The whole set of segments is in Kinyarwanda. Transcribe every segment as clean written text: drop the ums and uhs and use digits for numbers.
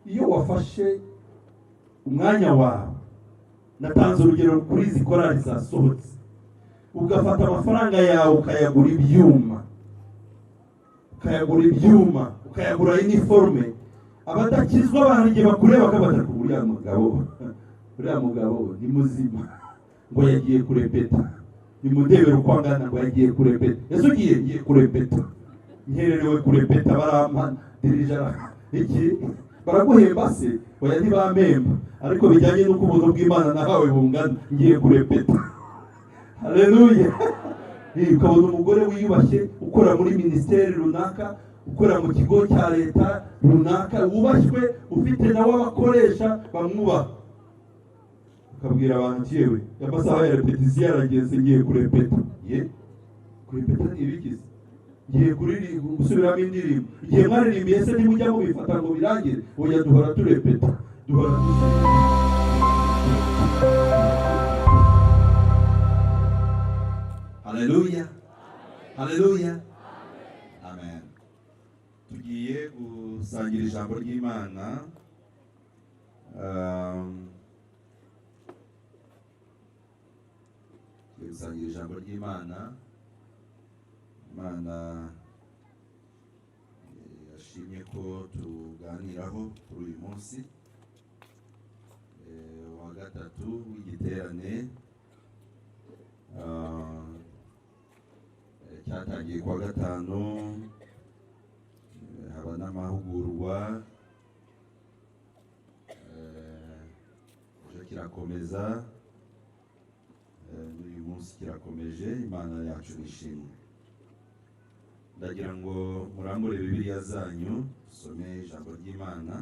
Iyo wafashe umwanya wawe, natanze urugero kuri izi korali zasohotse, ugafata amafaranga yawe ukayagura ibyuma, ukayagura ibyuma, ukayagura iniforume, abadakizwa abantu igihe bakureba bakabata ku uriya mugabo, uriya mugabo ni muzima, ngo yagiye kurepeta, nimundebere uko angana, ngo yagiye kurepeta. Ese ugiye? Ngiye kurepeta, nkererewe kurepeta, barampa dirija iki, baraguhemba se? Oya ntibampemba, ariko bijyanye n'uko ubuntu bw'Imana nahawe bungana, ngiye kurepeta. Haleluya. Ukabona umugore wiyubashye ukora muri minisiteri runaka, ukora mu kigo cya leta runaka, wubashywe, ufite nawe abakoresha bamwubaha, ukabwira abantu ati yewe amasaha ya repetisiyo yarageze, ngiye kurepeta. Ye kurepeta ni ibikize? Ngiye gusubiramo indirimbo. Igihe mwaririmbiye se ntimujya mubifata ngo birangire? Oya, duhora turepeta, duhora dusubira. Haleluya, haleluya, amen. Tugiye gusangira ijambo ry'Imana. Tugiye gusangira ijambo ry'Imana. Imana yashimye ko tuganiraho kuri uyu munsi wa gatatu w'igiterane cyatangiye kuwa gatanu, haba n'amahugurwa, ejo kirakomeza, n'uyu munsi kirakomeje. Imana yacu nishimwe. Ndagira ngo murambure Bibiliya zanyu dusome ijambo ry'Imana.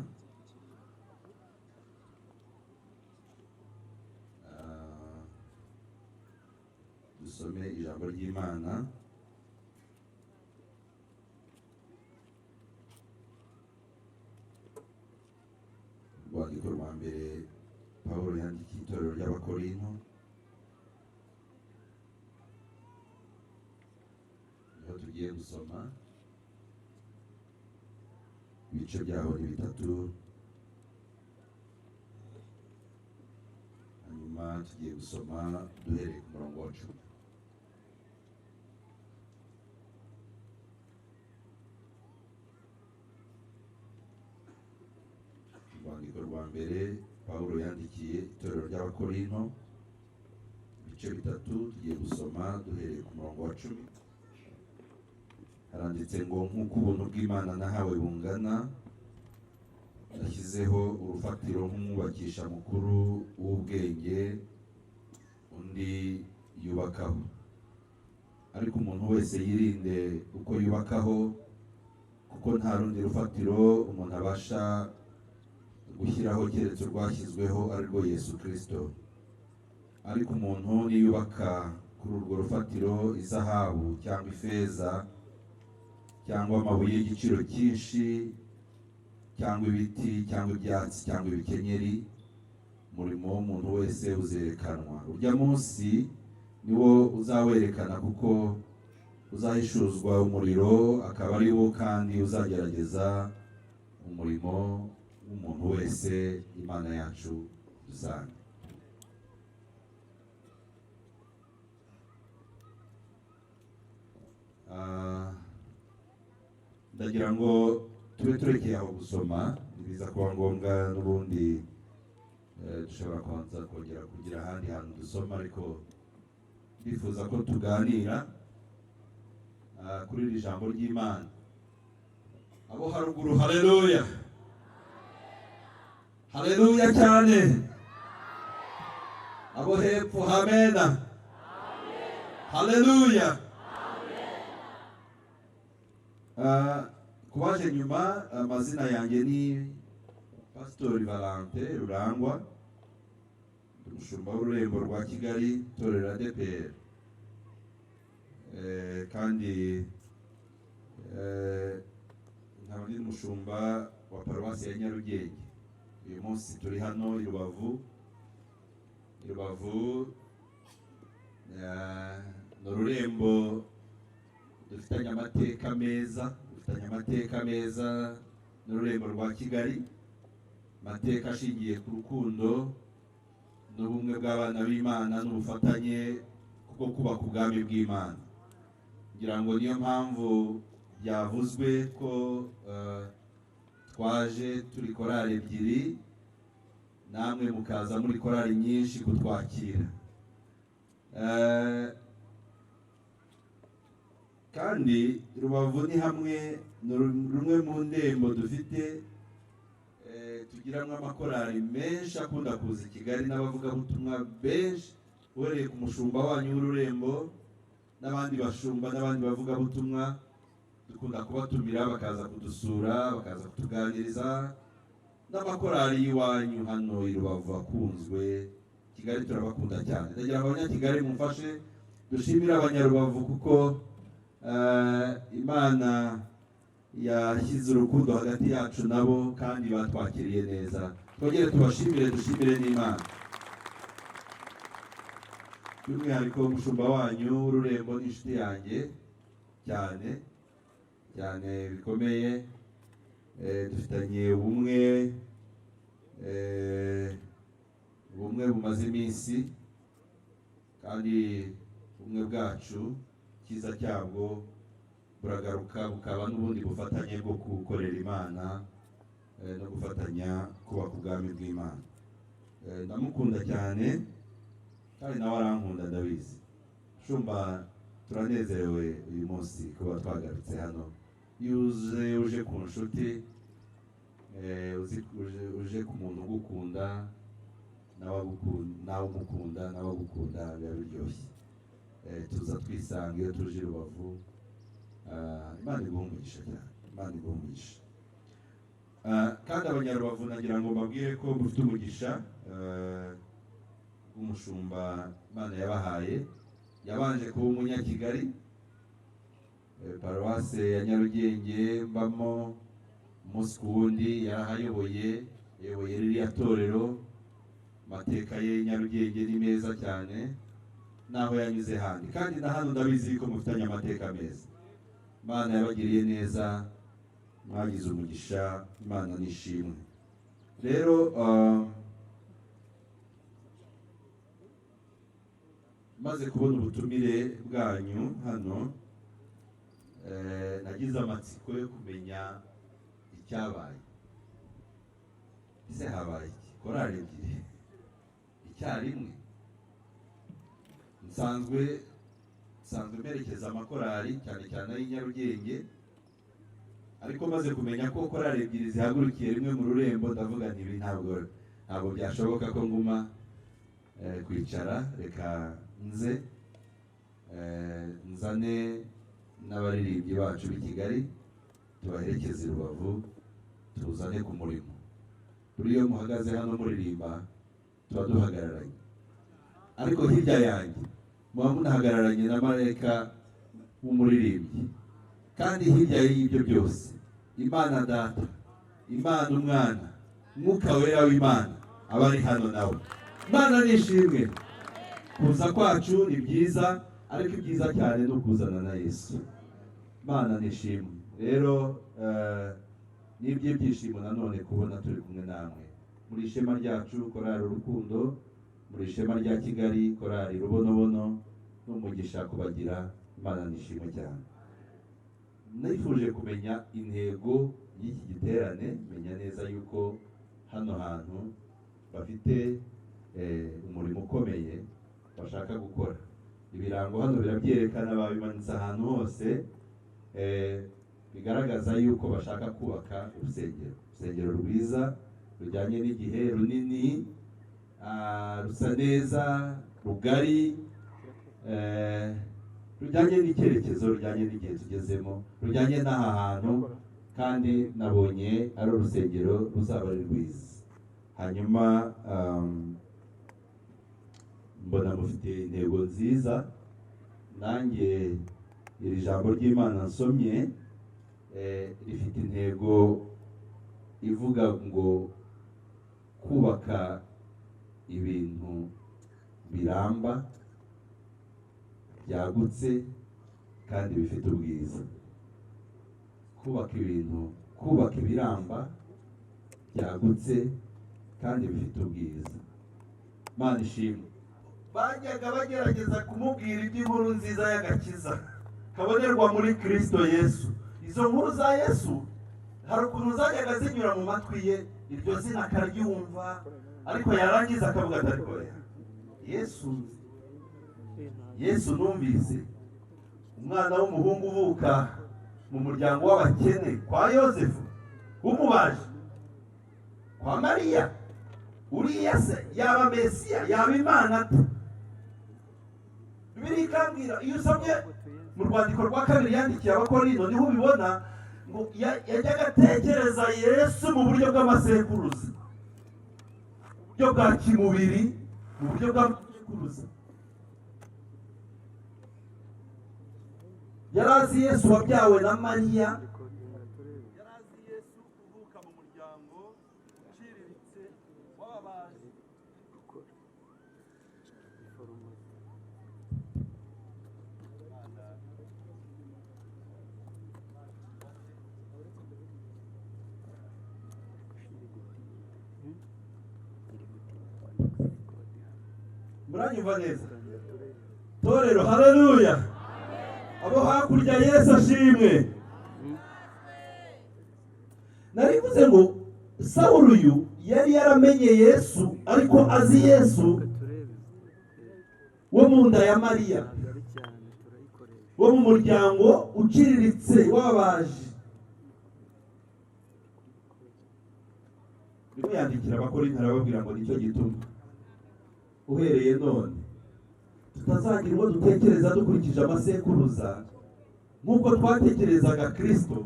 Dusome ijambo ry'Imana. Urwandiko rwa mbere Pawulo yandikiye itorero ry'Abakorinto, niho tugiye gusoma ibice byaho ni bitatu, hanyuma tugiye gusoma duhereye ku murongo wa 10. Urwandiko rwa mbere Pawulo yandikiye itorero ry'Abakorinto, ibice bitatu, tugiye gusoma duhereye ku murongo wa 10. Haranditse ngo nk'uko ubuntu bw'Imana nahawe bungana, nashyizeho urufatiro nk'umwubakisha mukuru w'ubwenge, undi yubakaho. Ariko umuntu wese yirinde uko yubakaho, kuko nta rundi rufatiro umuntu abasha gushyiraho keretse urwashyizweho, arirwo Yesu Kristo. Ariko umuntu niyubaka kuri urwo rufatiro izahabu cyangwa ifeza cyangwa amabuye y'igiciro cyinshi cyangwa ibiti cyangwa ibyatsi cyangwa ibikenyeri, umurimo w'umuntu wese uzerekanwa. Urya munsi niwo uzawerekana, kuko uzahishuzwa umuriro, akaba ari wo kandi uzagerageza umurimo w'umuntu wese. Imana yacu dusange. Ndagira ngo tube turekeye aho gusoma, nibiza kuba ngombwa n'ubundi dushobora kubanza kongera kugira ahandi hantu dusoma, ariko ndifuza ko tuganira kuri iri jambo ry'Imana. Abo haruguru, haleluya, haleluya cyane. Abo hepfo, amena, haleluya. Kubaje nyuma, amazina yanjye ni Pastor Valentin Rurangwa, umushumba w'ururembo rwa Kigali, itorero ADEPR. Kandi nkaba ndi umushumba wa paruwasi ya Nyarugenge. Uyu munsi turi hano i Rubavu. I Rubavu ni ururembo dufitanye amateka meza, dufitanye amateka meza n'ururembo rwa Kigali. Amateka ashingiye ku rukundo n'ubumwe bw'abana b'Imana n'ubufatanye bwo kubaka ubwami bw'Imana. Ngira ngo niyo mpamvu byavuzwe ko twaje turi korali ebyiri, namwe mukaza muri korali nyinshi kutwakira. Kandi Rubavu ni hamwe rumwe mu ndembo dufite, tugiramo amakorali menshi akunda kuza i Kigali n'abavugabutumwa benshi, uhereye ku mushumba wanyu w'ururembo n'abandi bashumba n'abandi bavugabutumwa dukunda kubatumira bakaza kudusura, bakaza kutuganiriza, n'amakorali y'iwanyu hano i Rubavu akunzwe. Kigali turabakunda cyane. Ndagira ngo abanyakigali mumfashe dushimire abanyarubavu kuko Imana yashyize urukundo hagati yacu nabo kandi batwakiriye neza. Twongere tubashimire, dushimire n'Imana. By'umwihariko umushumba wanyu w'ururembo n'inshuti yanjye cyane cyane bikomeye, dufitanye ubumwe, ubumwe bumaze iminsi, kandi ubumwe bwacu icyiza cyabwo buragaruka bukaba n'ubundi bufatanye bwo gukorera Imana, no gufatanya kubaka ubwami bw'Imana. Ndamukunda cyane kandi nawe arankunda, ndabizi. Shumba, turanezerewe uyu munsi kuba twagarutse hano. Iyo uje ku nshuti, uje ku muntu ugukunda nawe umukunda nawe agukunda, biba biryoshye. Tuza twisanga iyo tuje i Rubavu. Imana iguhe umugisha cyane, Imana iguhe umugisha. Kandi abanyarubavu nagira ngo mbabwire ko mufite umugisha w'umushumba Imana yabahaye. Yabanje kuba umunyakigali, paruwase ya Nyarugenge mbamo umunsi ku wundi, yarahayoboye, yayoboye ririya torero. Amateka ye Nyarugenge ni meza cyane, naho yanyuze handi, kandi na hano ndabizi ko mufitanye amateka meza. Imana yabagiriye neza, mwagize umugisha, Imana nishimwe. Rero maze kubona ubutumire bwanyu hano, nagize amatsiko yo kumenya icyabaye. Ese habaye iki? Korali ebyiri icyarimwe? Nsanzwe mperekeza amakorali cyane cyane ay'i Nyarugenge, ariko maze kumenya ko korali ebyiri zihagurukiye rimwe mu rurembo, ndavuga nti ibi ntabwo byashoboka ko nguma kwicara, reka nze nzane n'abaririmbyi bacu b'i Kigali tubaherekeze i Rubavu, tuzane ku murimo. Buri iyo muhagaze hano muririmba tuba duhagararanye, ariko hirya yanjye muba munahagararanye na marayika w'umuririmbyi. Kandi hirya y'ibyo byose, Imana Data, Imana Umwana, Mwuka Wera w'Imana aba ari hano nawe. Imana nishimwe. Kuza kwacu ni byiza, ariko ibyiza cyane ni ukuzana na Yesu. Imana nishimwe. Rero ni iby'ibyishimo nanone kubona turi kumwe namwe muri ishema ryacu korali Urukundo, muri ishema rya Kigali korali Rubonobono, n'umugisha kubagira. Imana nishimwe cyane. Nifuje kumenya intego y'iki giterane, menya neza yuko hano hantu bafite umurimo ukomeye bashaka gukora. Ibirango hano birabyerekana, babimanitse ahantu hose, bigaragaza yuko bashaka kubaka urusengero, urusengero rwiza rujyanye n'igihe, runini, rusa neza, rugari, rujyanye n'icyerekezo, rujyanye n'igihe tugezemo, rujyanye n'aha hantu, kandi nabonye ari urusengero ruzaba ari rwiza. Hanyuma mbona mufite intego nziza. Nanjye iri jambo ry'Imana nsomye rifite intego ivuga ngo kubaka ibintu biramba, byagutse kandi bifite ubwiza. Kubaka ibintu, kubaka ibiramba byagutse Kandi bifite ubwiza. Imana ishimwe. Bajyaga bagerageza kumubwira iby'inkuru nziza y'agakiza kabonerwa muri Kristo Yesu. Izo nkuru za Yesu hari ukuntu zajyaga zinyura mu matwi ye, iryo zina akaryumva, ariko yarangiza akavuga ati ariko Yesu numvise umwana w'umuhungu uvuka mu muryango w'abakene kwa Yosefu w'umubaji kwa Mariya, uriya se yaba Mesiya, yaba Imana ate? Bibiliya ikambwira, iyo usomye mu rwandiko rwa kabiri yandikiye Abakorinto niho ubibona, ngo yajyaga atekereza Yesu mu buryo bw'amasekuruza, mu buryo bwa kimubiri, mu buryo bw'amasekuruza. Yari azi Yesu wabyawe na Mariya, yari azi Yesu uvuka mu muryango uciriritse w'ababaji. Muranyumva neza torero? Haleluya! Abo hakurya Yesu ashimwe. Narivuze ngo Sawuli uyu yari yaramenye Yesu, ariko azi Yesu wo mu nda ya Mariya, wo mu muryango uciriritse w'ababaji. Niko yandikira Abakorinto arababwira ngo nicyo gituma uhereye none tutazagira uwo dutekereza dukurikije amasekuruza nk'uko twatekerezaga Kristo,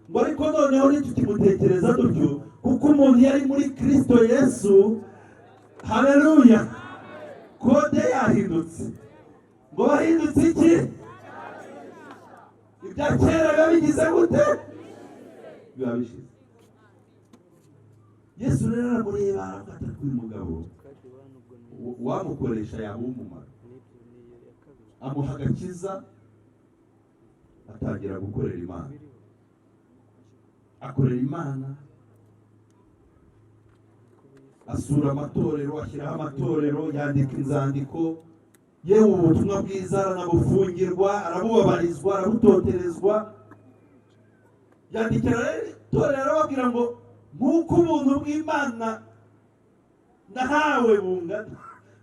ngo ariko noneho ntitukimutekereza dutyo, kuko umuntu yari muri Kristo Yesu. Haleluya! Kode yahindutse. Ngo bahindutse iki? Ibya kera biba bigize gute? Biba bishize. Yesu rero aramureba aravuga ati uyu mugabo wamukoresha yaba umumaro. Amuha agakiza, atangira gukorera Imana, akorera Imana, asura amatorero, ashyiraho amatorero, yandika inzandiko. Yewe ubutumwa bwiza aranabufungirwa, arabubabarizwa, arabutoterezwa. Yandikira rero itorero arababwira ngo nk'uko ubuntu bw'Imana nahawe bungana.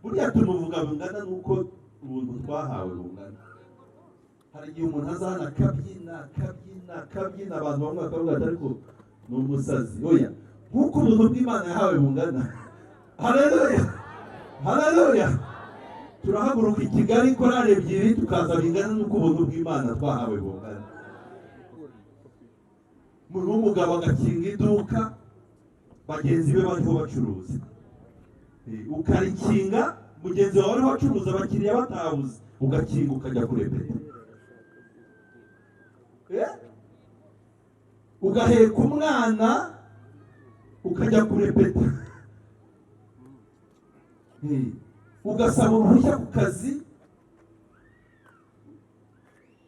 Buriya tumuvuga bungana nuko ubuntu twahawe bungana. Hari igihe umuntu azana akabyina akabyina akabyina, abantu bamwe bakavuga ati ariko ni umusazi. Oya, nk'uko ubuntu bw'Imana yahawe bungana. Haleluya, haleluya! Turahaguruka i Kigali korali ebyiri tukaza bingana n'uko ubuntu bw'Imana twahawe bungana. Umuntu w'umugabo agakinga iduka, bagenzi be bariho bacuruza, ukarikinga mugenzi wawe ariho acuruza, abakiriya batabuze, ugakinga ukajya kurepeta, ugaheka umwana ukajya kurepeta, ugasaba uruhushya ku kazi,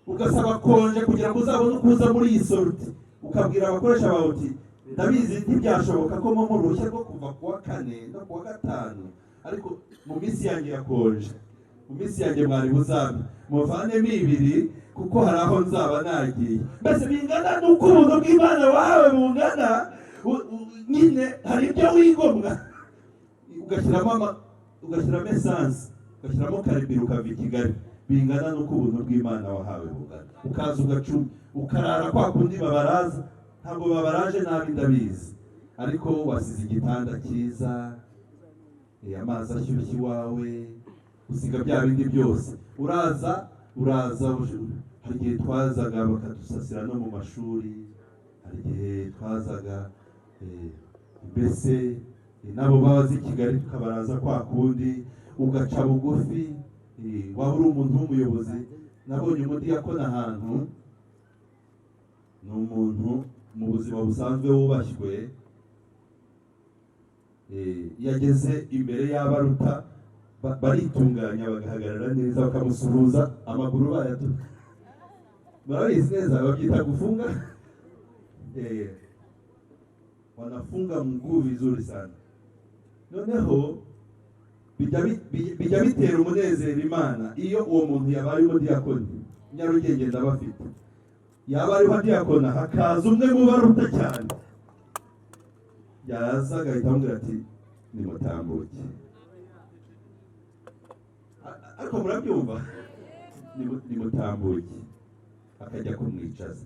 ugasaba konje kugira ngo uzabone uko uza muri iyi sorti, ukabwira abakoresha bawe uti ndabizi ntibyashoboka ko mu ruhushya rwo kuva kuwa kane no kuwa gatanu, ariko mu minsi yanjye yakonje, mu minsi yanjye mwari buzabe muvanemo ibiri kuko hari aho nzaba nagiye. Mbese bingana n'uko ubuntu bw'Imana wahawe bungana, nyine hari ibyo wigomwa, ugashyiramo esanse, ugashyiramo karibiro, ukava i Kigali, bingana n'uko ubuntu bw'Imana wahawe bungana. Ukaza ugacuma, ukarara kwa kundi babaraza. Ntabwo babaraje nabi ndabizi, ariko wasize igitanda cyiza, amazi ashyushye iwawe, usiga bya bindi byose, uraza. Hari igihe twazaga bakadusasira no mu mashuri, hari igihe twazaga mbese nabo bazi i Kigali tukabaraza kwa kundi, ugaca bugufi. Waba uri umuntu w'umuyobozi. Nabonye umudiyakoni ahantu, ni umuntu mu buzima busanzwe wubashywe, yageze imbere y'abaruta baritunganya bagahagarara neza, bakamusuhuza amaguru bayatuka. Murabizi neza babyita gufunga. Wanafunga mguu vizuri sana. Noneho bijya bitera umunezero Imana iyo uwo muntu yabaye umudiyakoni. Nyarugenge ndabafite, yaba ariho adiyakona hakaza umwe mu baruta cyane, yaza agahita amubwira ati nimutambuke. Ariko murabyumva, nimutambuke, akajya kumwicaza.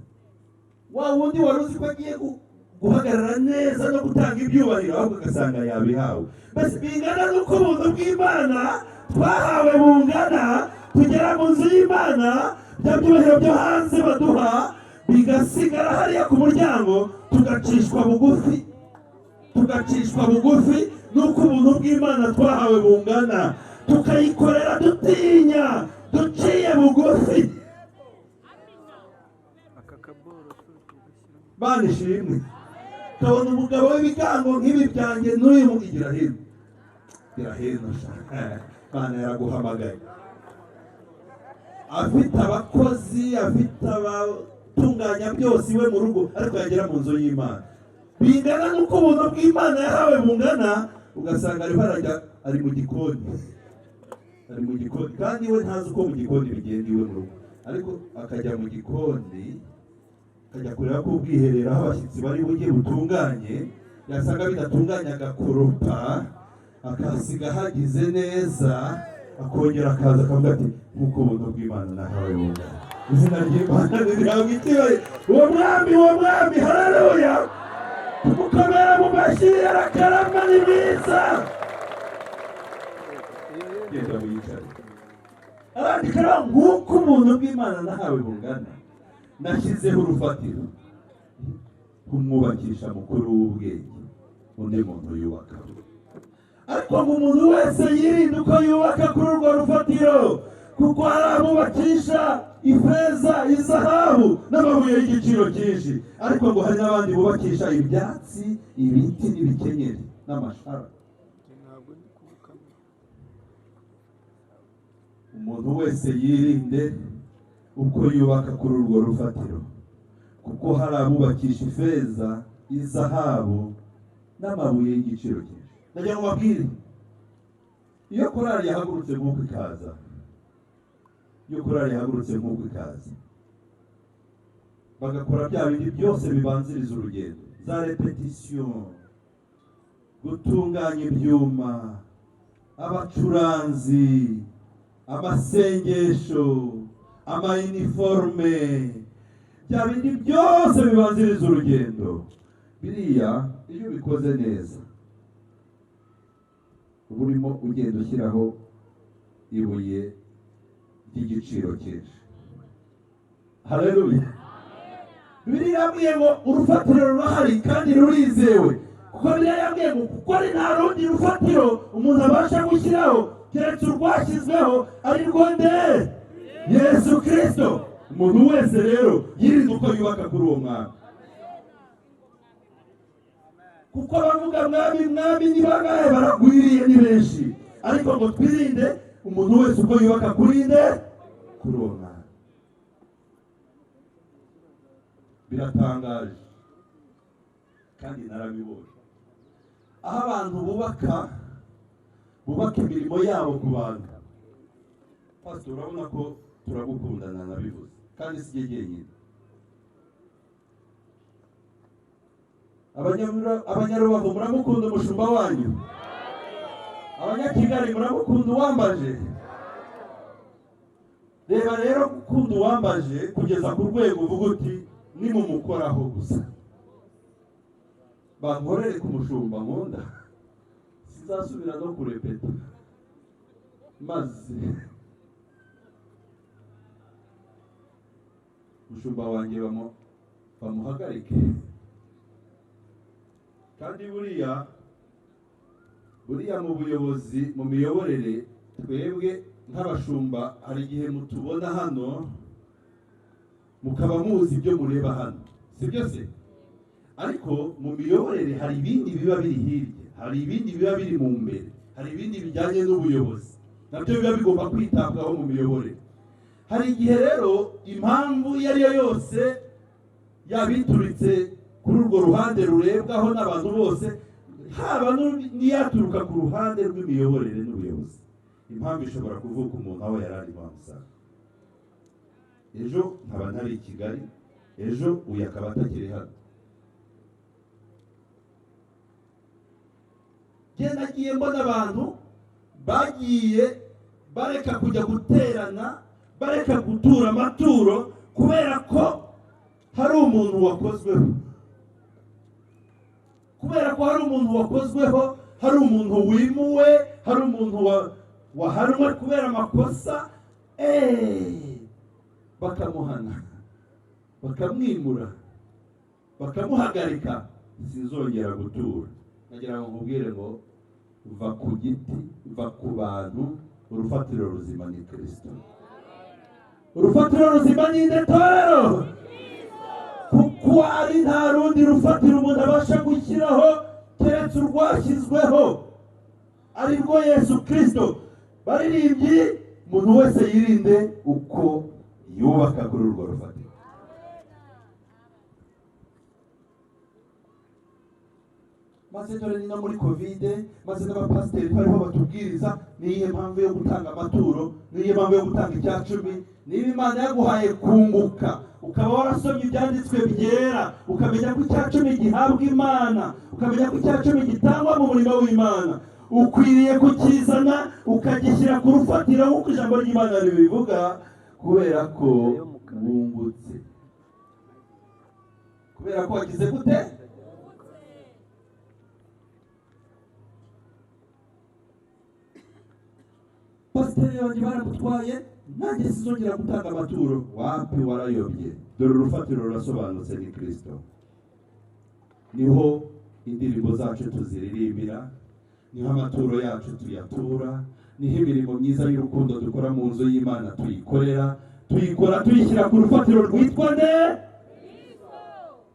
Wa wundi wari uzi ko agiye guhagarara neza no gutanga ibyubahiro, ahubwo agasanga yabihawe. Mbese bingana n'uko ubuntu bw'Imana twahawe bungana, tugera mu nzu y'Imana, bya byubahiro byo hanze baduha bigasigara hariya ku muryango, tugacishwa bugufi, tugacishwa bugufi n'uko ubuntu bw'Imana twahawe bungana, tukayikorera dutinya, duciye bugufi. Aka kaboro turi kugashyiramo. Bana ishimwe, kabona umugabo w'ibigango nk'ibi byanjye n'uyu igira hino, gira hino sha, Bana yaraguhamagaye. Afite abakozi, afite abatunganya byose iwe mu rugo, ariko yagera mu nzu y'Imana, bingana n'uko ubuntu bw'Imana yahawe bungana, ugasanga ariho arajya, ari mu gikoni, ari mu gikoni, kandi we ntazi uko mu gikoni bigenda iwe mu rugo, ariko akajya mu gikoni, akajya kureba ko ubwiherero aho abashyitsi bari bujye butunganye, yasanga bidatunganye agakoropa, akahasiga hagize neza, akongera akaza akavuga ati nk'uko ubuntu bw'Imana nahawe bungana. Izina ry'Imana nirihabwa icyubahiro. Uwo mwami, uwo mwami, haleluya! Tumukomera mu mashyi, arakarama, ni mwiza. Genda wicare. Arandika rero, nk'uko ubuntu bw'Imana nahawe bungana, nashyizeho urufatiro kumwubakisha mukuru w'ubwenge, undi muntu yubaka. Ariko ngo umuntu wese yirinde uko yubaka kuri urwo rufatiro, kuko hari abubakisha ifeza, izahabu n'amabuye y'igiciro cyinshi, ariko ngo hari n'abandi bubakisha ibyatsi, ibiti n'ibikenyeri n'amashara. Ntabwo ndi kubukamera. Umuntu wese yirinde uko yubaka kuri urwo rufatiro, kuko hari abubakisha ifeza, izahabu n'amabuye y'igiciro cyinshi. Ndagira ngo mbabwire, iyo korali yahagurutse nk'uko ikaza, iyo korali yahagurutse nk'uko ikaza, bagakora bya bindi byose bibanziriza urugendo, za répétition, gutunganya ibyuma, abacuranzi, amasengesho, amayiniforume, bya bindi byose bibanziriza urugendo, biriya iyo ubikoze neza, uba urimo ugenda ushyiraho ibuye ry'igiciro cyinshi. Haleluya! Bibiliya yambwiye ngo urufatiro rurahari kandi rurizewe, kuko Bibiliya yambwiye ngo kuko ari nta rundi rufatiro umuntu abasha gushyiraho keretse urwashyizweho, ari rwo nde? Yesu Kirisito. Umuntu wese rero yirinda uko yubaka kuri uwo mwami, kuko abavuga "Mwami, mwami" ni bangahe? Baragwiriye, ni benshi. Ariko ngo twirinde umuntu wese uko yubaka kuri nde? Kuri uwo mwami. Biratangaje kandi narabibonye aho abantu bubaka imirimo yabo ku bantu. Pastor, urabona ko turagukundana, nabivuze kandi si jye jyenyine. Abanyarubavu muramukunda umushumba wanyu? Abanyakigali muramukunda uwambaje? Reba rero, gukunda uwambaje kugeza ku rwego uvuga uti nimumukoraho gusa, bankorere ku mushumba nkunda, sinzasubira no kurepeta, maze umushumba wanjye bamuhagarike. Kandi buriya mu buyobozi, mu miyoborere, twebwe nk'abashumba hari igihe mutubona hano mukaba muzi ibyo mureba hano, sibyo se? Ariko mu miyoborere hari ibindi biba biri hirya, hari ibindi biba biri mu mbere, hari ibindi bijyanye n'ubuyobozi nabyo biba bigomba kwitabwaho mu miyoborere. Hari igihe rero impamvu iyo ari yo yose yaba ituritse kuri urwo ruhande rurebwaho n'abantu bose, Haba n'iyaturuka ku ruhande rw'imiyoborere n'ubuyobozi. Impamvu ishobora kuvuka umuntu aho yari ari wamusanga. Ejo nkaba ntari i Kigali, ejo uyu akaba atakiri hano. Njye nagiye mbona abantu bagiye bareka kujya guterana, bareka gutura amaturo kubera ko hari umuntu wakozweho, kubera ko hari umuntu wakozweho, hari umuntu wimuwe, hari umuntu wahanwe kubera amakosa, bakamuhana, bakamwimura, bakamuhagarika, sinzongera gutura. Nagira ngo nkubwire ngo va ku giti, va ku bantu, urufatiro ruzima ni Kristo. Urufatiro ruzima ni nde torero? Kuko ari nta rundi rufatiro umuntu abasha gushyiraho keretse urwashyizweho, ari rwo Yesu Kristo. Baririmbyi, umuntu wese yirinde uko yubaka kuri urwo rufatiro. Maze dore ni no muri Kovide, maze n'abapasiteri bariho batubwiriza niyihe mpamvu yo gutanga amaturo, niyihe mpamvu yo gutanga 10%. Niba Imana yaguhaye kunguka, ukaba warasomye ibyanditswe byera, ukamenya ko 10% gihabwa Imana, ukamenya ko 10% gitangwa mu murimo w'Imana, ukwiriye kukizana ukagishyira ku rufatiro nk'uko ijambo ry'Imana ribivuga, kubera ko wungutse, kubera ko wagize gute? Pasiteri wanjye baramutwaye, nanjye sinzongera gutanga amaturo. Wapi, warayobye. Dore urufatiro rurasobanutse, ni Kristo. Niho indirimbo zacu tuziririmbira, niho amaturo yacu tuyatura, niho imirimo myiza y'urukundo dukora mu nzu y'Imana tuyikorera, tuyikora tuyishyira ku rufatiro rwitwa nde?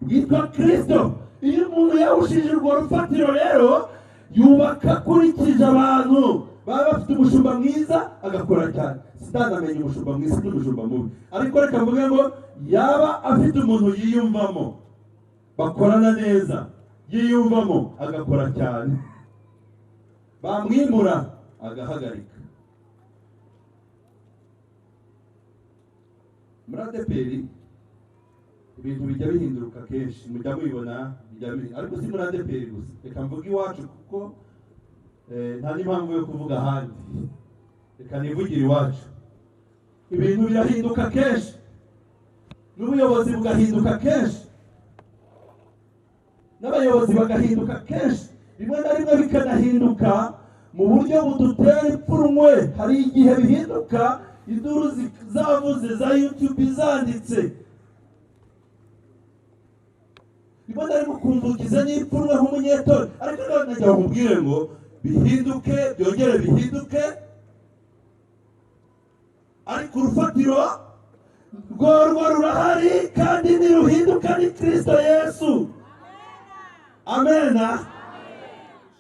Rwitwa Kristo. Iyo umuntu yahushije urwo rufatiro rero, yubaka akurikije abantu. Baba bafite umushumba mwiza agakora cyane. Sinanamenya umushumba mwiza n'umushumba mubi, ariko reka mvuge ngo yaba afite umuntu yiyumvamo, bakorana neza, yiyumvamo agakora cyane, bamwimura agahagarika. Muri ADEPR ibintu bijya bihinduka kenshi, mujya mubibona, bijya bihinduka, ariko si muri ADEPR gusa. Reka mvuge iwacu kuko nta n'impamvu yo kuvuga ahandi, reka nivugire iwacu. Ibintu birahinduka kenshi, n'ubuyobozi bugahinduka kenshi, n'abayobozi bagahinduka kenshi, rimwe na rimwe bikanahinduka mu buryo budutera ipfunwe. Hari igihe bihinduka induru zavuze za YouTube zanditse, rimwe na rimwe ukumva ugize n'ipfunwe nk'umunyetori. Ariko none nagira ngo nkubwire ngo bihinduke, byongere bihinduke, ariko urufatiro rworwo rurahari kandi ntiruhinduka, ni Kristo Yesu. Amena.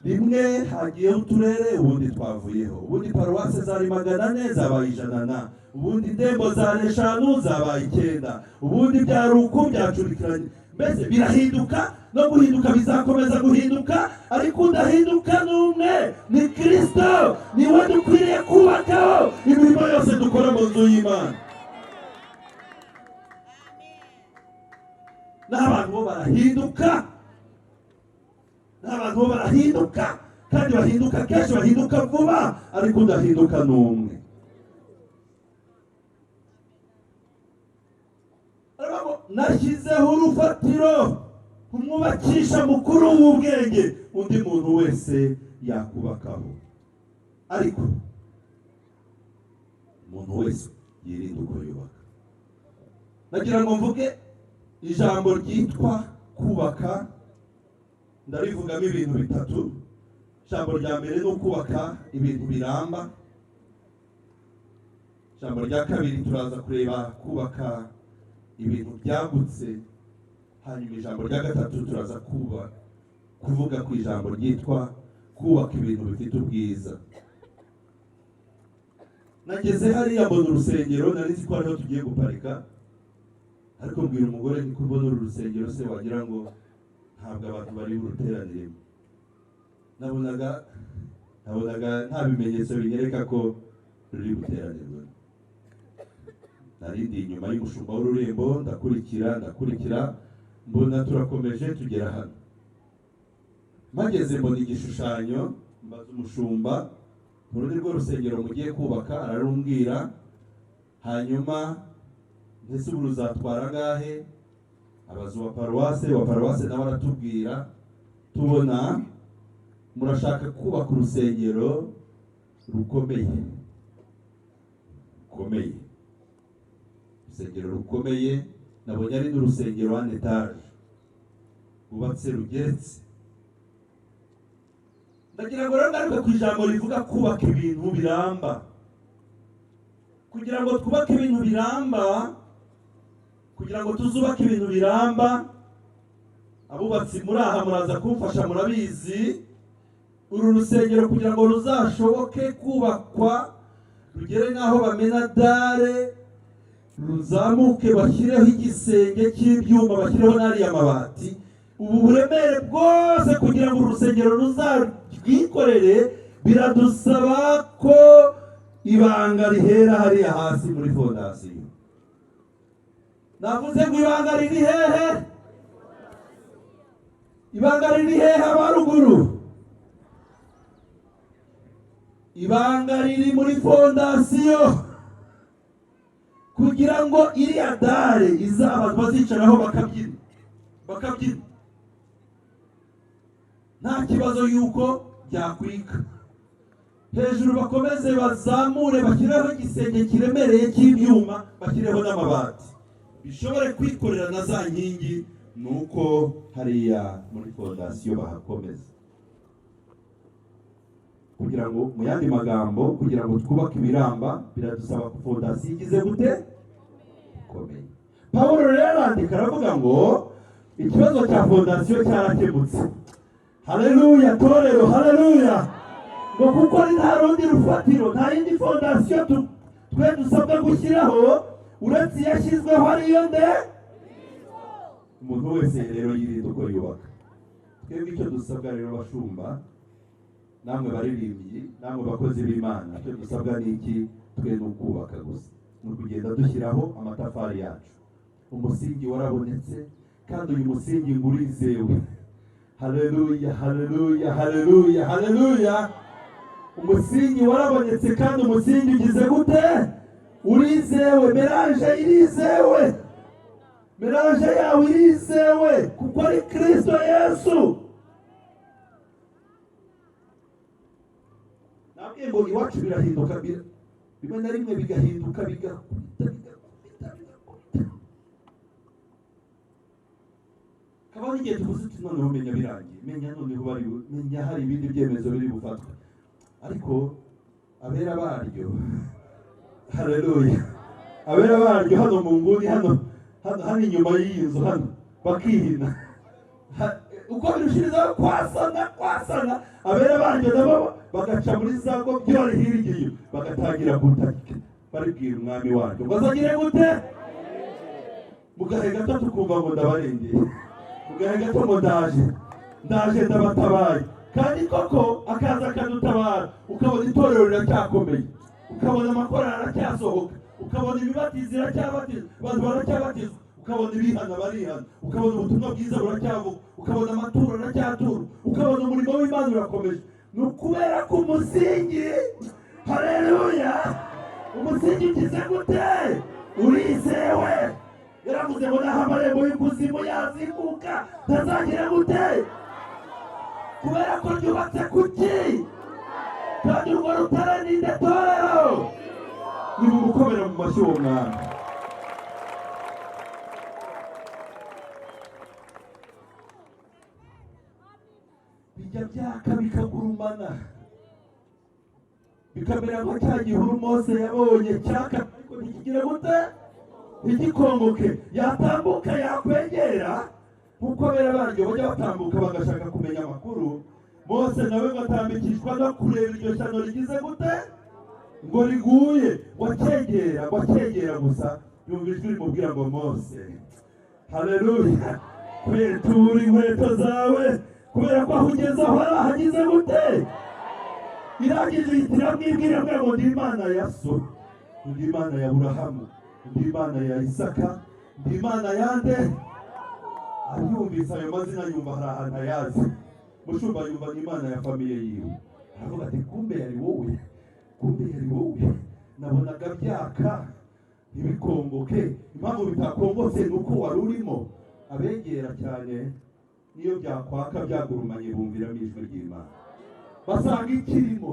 Rimwe hagiyeho uturere, ubundi twavuyeho, ubundi paruwase zari 400 zabaye 100, ubundi indembo zari 5 zabaye 9, ubundi byari uko byacurikiranye. Mbese birahinduka, no guhinduka bizakomeza guhinduka, ariko udahinduka ni umwe, ni Kristo. Niwe dukwiriye kubakaho imirimo yose dukora mu nzu y'Imana. N'abantu bo barahinduka, n'abantu bo barahinduka, kandi bahinduka kenshi, bahinduka vuba, ariko udahinduka ni umwe. Nashyizeho urufatiro umwubakisha mukuru w'ubwenge, undi muntu wese yakubakaho. Ariko umuntu wese yirinde uko yubaka. Nagira ngo mvuge ijambo ryitwa kubaka, ndarivugamo ibintu bitatu. Ijambo rya mbere ni ukubaka ibintu biramba. Ijambo rya kabiri turaza kureba kubaka ibintu byagutse. Hanyuma ijambo rya gatatu turaza kuvuga ku ijambo ryitwa kubaka ibintu bifite ubwiza. Nageze hariya mbona urusengero, nari nzi ko ariho tugiye guparika, ariko mbwira umugore nti ko mbona uru rusengero se wagira ngo ntabwo abantu bari buruteraniremo. Nabonaga nta bimenyetso binyereka ko ruri buteranirwe. Nari ndi inyuma y'umushumba w'ururembo, ndakurikira, ndakurikira, mbona turakomeje tugera hano. Mpageze mbona igishushanyo, mbaza umushumba: "Uru ni rwo rusengero mugiye kubaka?" Ararumbwira. Hanyuma ndetse ubu ruzatwara angahe? Abaza uwa paruwase, uwa paruwase nawe aratubwira. Tubona murashaka kubaka urusengero rukomeye, rukomeye, urusengero rukomeye. Nabonye ari n'urusengero en étage rwubatse rugeretse. Ndagira ngo rero ngaruke ku ijambo rivuga kubaka ibintu biramba. Kugira ngo twubake ibintu biramba, kugira ngo tuzubake ibintu biramba, abubatsi muri aha muraza kumfasha, murabizi. Uru rusengero kugira ngo ruzashoboke kubakwa, rugere n'aho bamena dalle, ruzamuke, bashyireho igisenge cy'ibyuma, bashyireho n'ariya mabati, ubu buremere bwose, kugira ngo uru rusengero ruzarwikorere, biradusaba ko ibanga rihera hariya hasi muri fondasiyo. Navuze ngo ibanga riri hehe? Ibanga riri hehe, abaruguru? Ibanga riri muri fondasiyo. Kugira ngo iriya dalle izaba bazicaraho bakabyina, bakabyina nta kibazo yuko byakwika hejuru, bakomeze bazamure, bashyireho igisenge kiremereye cy'ibyuma, bashyireho n'amabati, bishobore kwikorera na za nkingi, ni uko hariya muri fondasiyo bahakomeza. Kugira ngo, mu yandi magambo, kugira ngo twubake ibiramba, biradusaba ko fondasiyo igize gute? Ikomeye. Pawulo rero arandika, aravuga ngo ikibazo cya fondasiyo cyarakemutse. Haleluya, torero, haleluya! Ngo kuko ari nta rundi rufatiro, nta yindi fondasiyo twe dusabwa gushyiraho uretse iyashyizweho, ariyo nde? Umuntu wese rero yirinda uko yubaka. Twebwe icyo dusabwa rero, bashumba, namwe baririmbyi, namwe bakozi b'Imana, icyo dusabwa ni iki? Twe ni ukubaka gusa, ni ukugenda dushyiraho amatafari yacu. Umusingi warabonetse, kandi uyu musingi ngo urizewe. Haleluya, haleluya, haleluya, haleluya! Umusingi warabonetse, kandi umusingi ugize gute? Urizewe. Mélange irizewe, mélange yawe irizewe kuko ari Kirisito Yesu. Nabwiye ngo iwacu birahinduka, rimwe na rimwe bigahinduka, bigakubita, bigakubita, bigakubita. Kabaho n'igihe tuvuze uti: "Noneho menya birangiye, menya noneho bari, menya hari ibindi byemezo biri bufatwe." Ariko abera baryo, haleluya, abera baryo hano mu nguni, hano hano hano inyuma y'iyi nzu hano, bakihina. Uko birushirizaho kwasana, kwasana, abera baryo nabo bagaca muri za gobyori hirya iyo, bagatangira gutaka, baribwira umwami waryo ngo azagire gute? Mu gahe gato tukumva ngo ndabarengeye, mu gahe gato ngo ndaje, ndaje, ndabatabaye. Kandi koko akaza akadutabara, ukabona itorero riracyakomeye, ukabona amakorali aracyasohoka, ukabona imibatizo iracyabatizwa, abantu baracyabatizwa, ukabona ibihana barihana, ukabona ubutumwa bwiza buracyavuga, ukabona amaturo aracyatura, ukabona umurimo w'Imana urakomeje. Ni ukubera ko umusingi, haleluya, umusingi ugize gute? Urizewe. Yaravuze ngo naho amarembo y'ikuzimu yazinguka, ntazagira gute? Kubera ko ryubatse ku ki? Kandi urwo rutare ni nde, torero? Ni gukomera mu mashyi uwo mwami. Bijya byaka bikagurumana, bikamera nka cya gihuru Mose yabonye cyaka ariko ntikigire gute? Ntigikongoke. Yatambuka, yakwegera, nk'uko abera baryo bajya batambuka bagashaka kumenya amakuru, Mose nawe ngo atambikishwa no kureba iryo shyano rigize gute? Ngo riguye. Ngo akegera, ngo akegera gusa, yumva ijwi rimubwira ngo: "Mose, haleluya, kwetura inkweto zawe." Kubera ko aho ugeze aho ari ahageze gute? Irangije ihita iramwibwira ngo: "Ndi Imana ya so, ndi Imana ya Aburahamu, ndi Imana ya Isaka, ndi Imana yande?" Abyumvise ayo mazina, yumva hari ahantu ayazi. Mushumba, yumva ni Imana ya famille yiwe. Aravuga ati: "Kumbe yari wowe, kumbe yari wowe nabonaga byaka ntibikongoke. Impamvu bitakongotse ni uko wari urimo." Abegera cyane, niyo byakwaka byagurumanye, bumviramo ijwi ry'Imana, basanga ikirimo.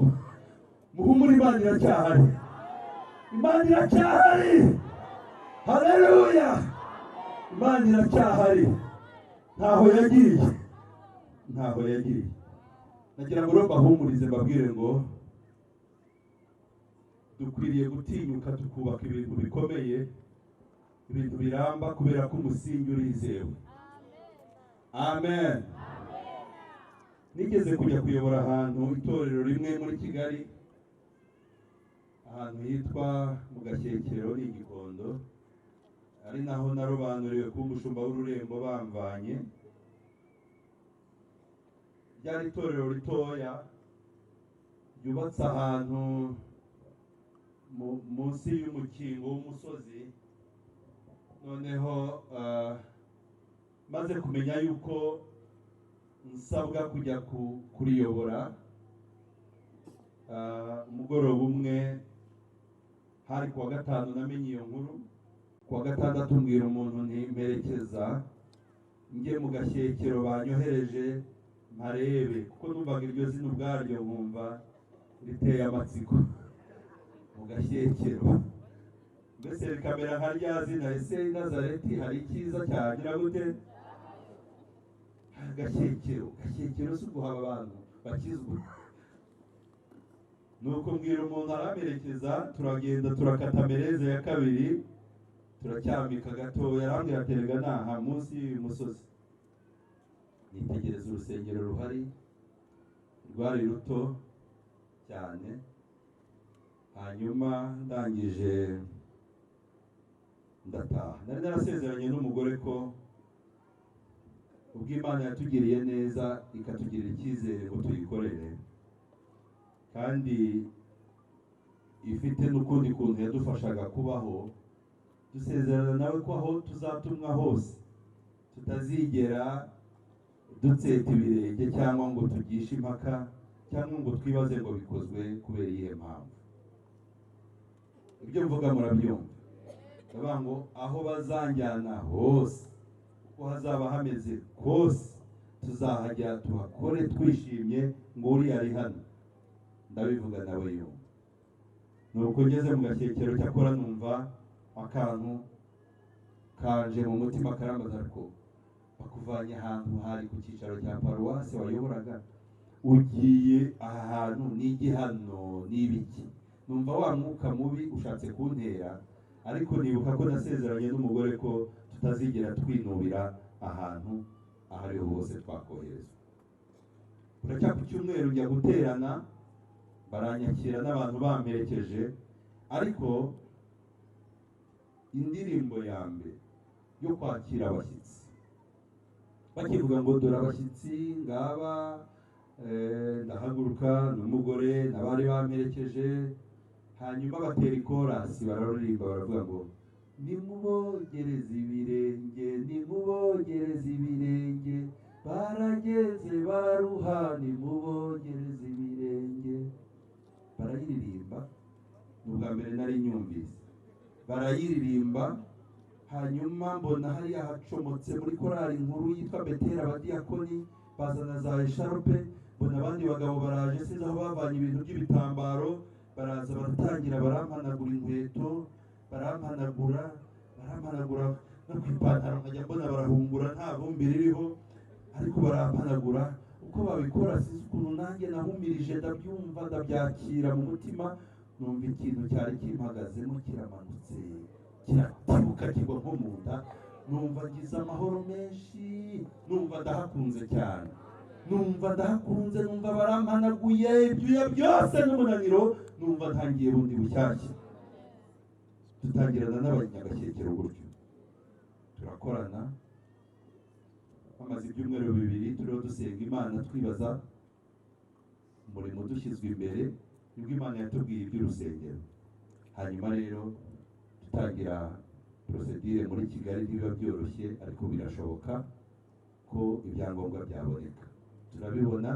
Muhumure, Imana iracyahari, Imana iracyahari. Haleluya! Imana iracyahari, ntaho yagiye, ntaho yagiye. Nagira ngo rero mbahumurize, mbabwire ngo dukwiriye gutinyuka tukubaka ibintu bikomeye, ibintu biramba, kubera ko umusingi urizewe. Amen. Nigeze kujya kuyobora ahantu itorero rimwe muri Kigali, ahantu hitwa mu Gashyekero, ni Igikondo, ari naho narobanuriwe kuba umushumba w'ururembo bamvanye. Ryari itorero ritoya ryubatse ahantu munsi y'umukingo w'umusozi. Noneho maze kumenya yuko nsabwa kujya kuriyobora, umugoroba umwe, hari kuwa gatanu namenye iyo nkuru, kuwa gatandatu mbwira umuntu nti: "Mperekeza njye mu Gashyekero banyohereje mparebe," kuko numvaga iryo zina ubwaryo nkumva riteye amatsiko. Mu Gashyekero mbese rikamera nka rya zina: ese i Nazareti hari icyiza cyagira gute? Gashyekero, Gashyekero si uguhaba abantu bakizwa. Nuko mbwira umuntu, aramperekeza, turagenda, turakata mereze ya kabiri, turacyamika gatoya, arambwira ati: "Erega naha munsi y'uyu musozi." Nitegereza urusengero ruhari, rwari ruto cyane. Hanyuma ndangije ndataha. Nari narasezeranye n'umugore ko ubwo Imana yatugiriye neza, ikatugirira icyizere ngo tuyikorere, kandi ifite n'ukundi kuntu yadufashaga kubaho, dusezerana nawe ko aho tuzatumwa hose tutazigera dutseta ibirenge cyangwa ngo tugishe impaka cyangwa ngo twibaze ngo bikozwe kubera iyihe mpamvu. Ibyo mvuga murabyumva. Ndavuga ngo aho bazanjyana hose, uko hazaba hameze kose, tuzahajya tuhakore twishimye ngo uriya ari hano. Ndabivuga nawe yumva. Nuko ngeze mu Gashyekero, cyakora numva akantu kanje mu mutima karambaza: "Ariko bakuvanye ahantu hari ku cyicaro cya paruwasi wayoboraga, ugiye aha hantu, ni igihano, ni ibiki?" Numva wa mwuka mubi ushatse kuntera, ariko nibuka ko nasezeranye n'umugore ko tutazigera twinubira ahantu aho ariho hose twakoherezwa. Buracya ku cyumweru njya guterana, baranyakira n'abantu bamperekeje, ariko indirimbo ya mbere yo kwakira abashyitsi, bakivuga ngo dore abashyitsi ngaba, ndahaguruka n'umugore n'abari bamperekeje, hanyuma batera ikorasi, bararirimba, baravuga ngo: "Nimubogereze ibirenge, nimubogereze ibirenge, barageze bararuha, nimubogereze ibirenge." Barayiririmba, ni ubwa mbere nari nyumvise barayiririmba. Hanyuma mbona hariya hacomotse muri korali nkuru yitwa Betera, abadiyakoni bazana za écharpe, mbona abandi bagabo baraje, sinzi aho bavanye ibintu by'ibitambaro, baraza baratangira barampanagura inkweto, barampanagura, barampanagura no ku ipantaro, nkajya mbona barahungura, nta vumbi ririho, ariko barampanagura. Uko babikora sinzi ukuntu nanjye nahumirije, ndabyumva, ndabyakira mu mutima, numva ikintu cyari kimpagazemo kiramanutse, kiratibuka, kigwa nko mu nda, numva ngize amahoro menshi, numva ndahakunze cyane, numva ndahakunze, numva barampanaguye ibyuya byose n'umunaniro, numva ntangiye bundi bushyashya. Dutangirana n'abanyagashyekero gutyo, turakorana. Hamaze ibyumweru 2 turiho dusenga Imana, twibaza umurimo dushyizwe imbere, nibwo Imana yatubwiye iby'urusengero. Hanyuma rero dutangira procédure muri Kigali. Ntibiba byoroshye, ariko birashoboka ko ibyangombwa byaboneka, turabibona.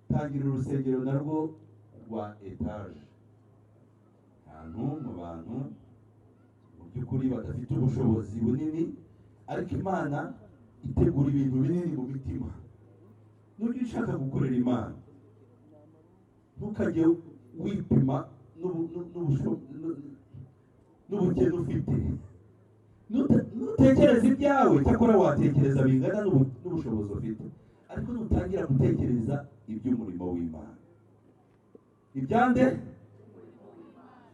Tangira urusengero narwo rwa étage, ahantu mu bantu mu by'ukuri badafite ubushobozi bunini, ariko Imana itegura ibintu binini mu mitima. Nujya ushaka gukorera Imana, ntukajye wipima n'ubukene ufite. Nutekereza ibyawe, cyakora watekereza bingana n'ubushobozi ufite, ariko nutangira gutekereza iby'umurimo w'Imana, ibyande,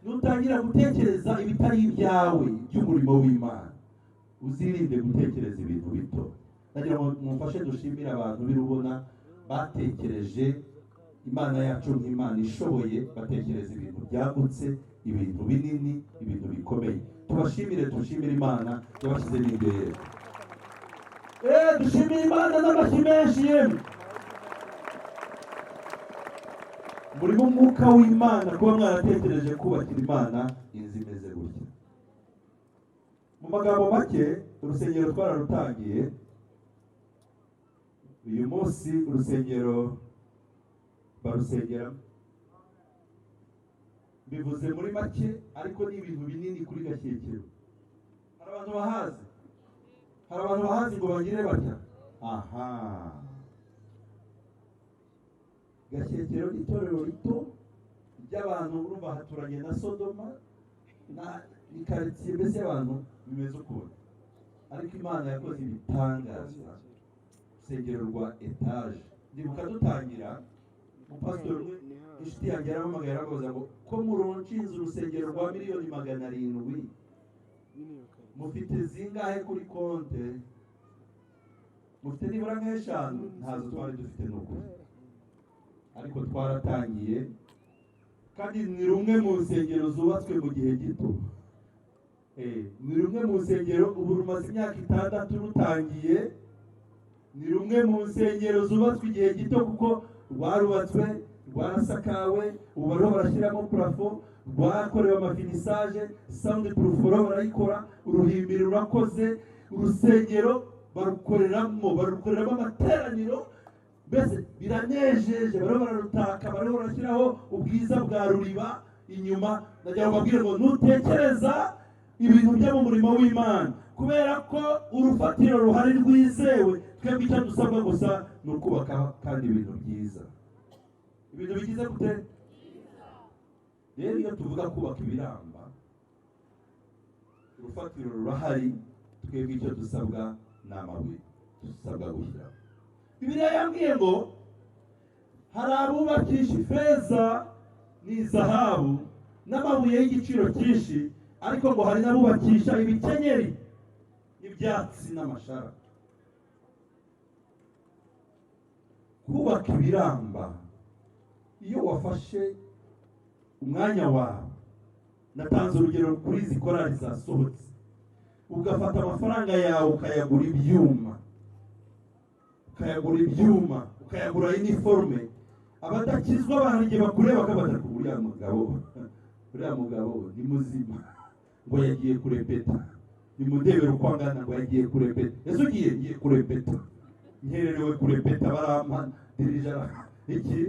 nutangira gutekereza ibitari ibyawe by'umurimo w'Imana, uzirinde gutekereza ibintu bito. Ndagira ngo mumfashe dushimire abantu b'Irubona batekereje Imana yacu nk'Imana ishoboye, batekereza ibintu byagutse, ibintu binini, ibintu bikomeye. Tubashimire, dushimire Imana yabashyizemo imbere. Dushimire Imana n'amashyi menshi. Yemwe, murimo umwuka w'Imana kuba mwaratekereje kubakira Imana inzu imeze gutya. Mu magambo make, urusengero twararutangiye. Uyu munsi urusengero barusengeramo, bivuze muri make, ariko ni ibintu binini kuri Gashyekero. Hari abantu bahazi, hari abantu bahazi ngo bagire batya. Aha, Gashyekero ni itorero rito ry'abantu, urumva haturanye na Sodoma na ni karitsiye, mbese y'abantu bimeze ukuntu, ariko Imana yakoze ibitangaza. Urusengero rwa étage, ndibuka dutangira, umupasitori umwe, inshuti yanjye, yarampamagaye, aramubaza ngo: "Ko muronshinze urusengero rwa miliyoni 700, mufite zingahe kuri konte? Mufite nibura nk'eshanu?" Ntazo twari dufite, ni ukuri, ariko twaratangiye, kandi ni rumwe mu nsengero zubatswe mu gihe gito. Ni rumwe mu nsengero, ubu rumaze imyaka 6 rutangiye. Ni rumwe mu nsengero zubatswe igihe gito, kuko rwarubatswe, rwarasakawe, ubu bariho barashyiramo plafond, rwakorewe amafinissage, sound proof bariho barayikora, uruhimbi rurakoze. Urusengero barukoreramo amateraniro, mbese biranejeje. Bariho bararutaka, bariho barashyiraho ubwiza bwa ruriba inyuma. Ndagira ngo mbabwire ngo nutekereza ibintu byo mu murimo w'Imana, kubera ko urufatiro ruhari rwizewe, twebwe icyo dusabwa gusa ni ukubaka kandi ibintu byiza. Ibintu bigize gute? Rero iyo tuvuga kubaka ibiramba, urufatiro rurahari, twebwe icyo dusabwa ni amabuye dusabwa gushyiraho. Bibiliya yambwiye ngo hari abubakisha ifeza n'izahabu n'amabuye y'igiciro cyinshi, ariko ngo hari n'abubakisha ibikenyeri n'ibyatsi n'amashara. Kubaka ibiramba, iyo wafashe umwanya wawe, natanze urugero kuri izi korali zasohotse, ugafata amafaranga yawe ukayagura ibyuma, ukayagura ibyuma, ukayagura uniforme, abadakizwa abantu igihe bakureba bakabata: "Uriya mugabo, uriya mugabo ni muzima, ngo yagiye kurepeta, nimundebere uko angana, ngo yagiye kurepeta. Ese ugiye?" "Ngiye kurepeta, nkererewe kurepeta, barampa dirija." "Iki,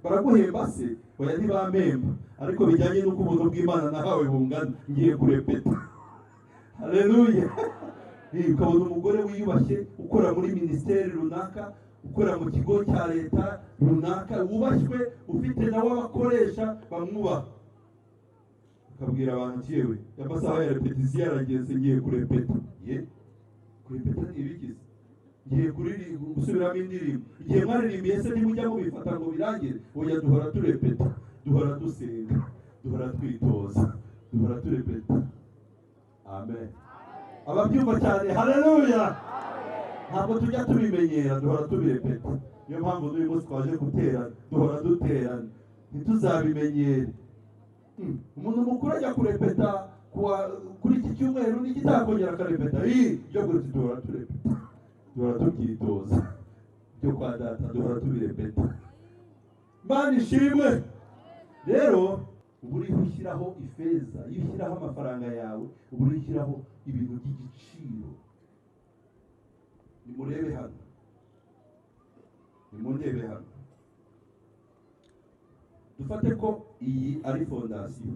baraguhemba se?" "Oya, ntibampemba, ariko bijyanye n'uko ubuntu bw'Imana nahawe bungana, ngiye kurepeta." Haleluya! Ukabona umugore wiyubashye ukora muri minisiteri runaka, ukora mu kigo cya leta runaka, wubashywe, ufite nawe abakoresha bamwubaha, ukabwira abantu ati: "Yewe, amasaha ya répétition yarageze, ngiye kurepeta." "Ye, kurepeta ni ibigize?" "Ngiye gusubiramo indirimbo." "Igihe mwaririmbiye se ntimujya mubifata ngo birangire?" "Oya, duhora turepeta, duhora dusenga, duhora twitoza, duhora turepeta." Amen. Ababyumva cyane, haleluya! Ntabwo tujya tubimenyera, duhora tubirepeta. Niyo mpamvu n'uyu munsi twaje guterana, duhora duterana, ntituzabimenyere. Umuntu mukuru ajya kurepeta kuri iki cyumweru, n'igitakongera akarepeta. Ibyo gutya, duhora turepeta, duhora. Duhora tubyitoza byo kwa data, duhora tubirepeta. Imana ishimwe. Rero uba uriho ushyiraho ifeza, iyo ushyiraho amafaranga yawe, uba uriho ushyiraho ibintu by'igiciro. Nimurebe hano, nimundebe hano. Dufate ko iyi ari fondasiyo,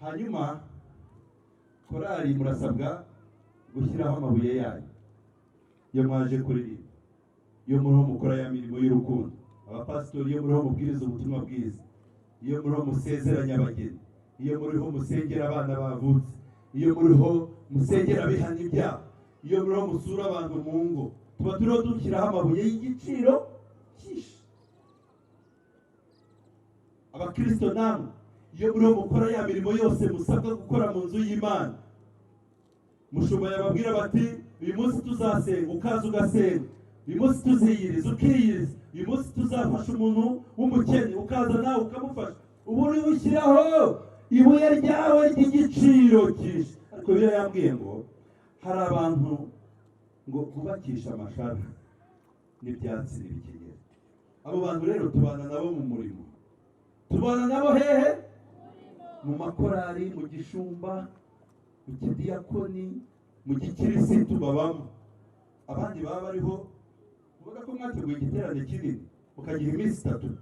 hanyuma korali murasabwa gushyiraho amabuye yayo iyo mwaje kuririmba, iyo muriho mukora ya mirimo y'urukundo, abapasitori iyo muriho mubwiriza ubutumwa bwiza, iyo muriho musezeranya abageni, iyo muriho musengera abana bavutse, iyo muriho musengera abihana ibyaha, iyo muriho musura abantu mu ngo, tuba turiho dushyiraho amabuye y'igiciro cyinshi. Abakristo namwe, iyo muriho mukora ya mirimo yose musabwa gukora mu nzu y'Imana, mushumba yababwira bati: "Uyu munsi tuzasenga," ukaza ugasenga. "Uyu munsi tuziyiriza," ukiyiriza. "Uyu munsi tuzafasha umuntu w'umukene," ukaza nawe ukamufasha. Ubu uri ushyiraho ibuye ryawe ry'igiciro cyinshi. Ariko Bibiliya yambwiye ngo hari abantu ngo bubakisha amashara n'ibyatsi n'ibikenyeri. Abo bantu rero tubana nabo mu murimo. Tubana nabo hehe? Mu makorari, mu gishumba, mu kidiyakoni, mu gikirisitu babamo. Abandi baba bariho uvuga ko mwateguye igiterane kinini mukagiha iminsi 3.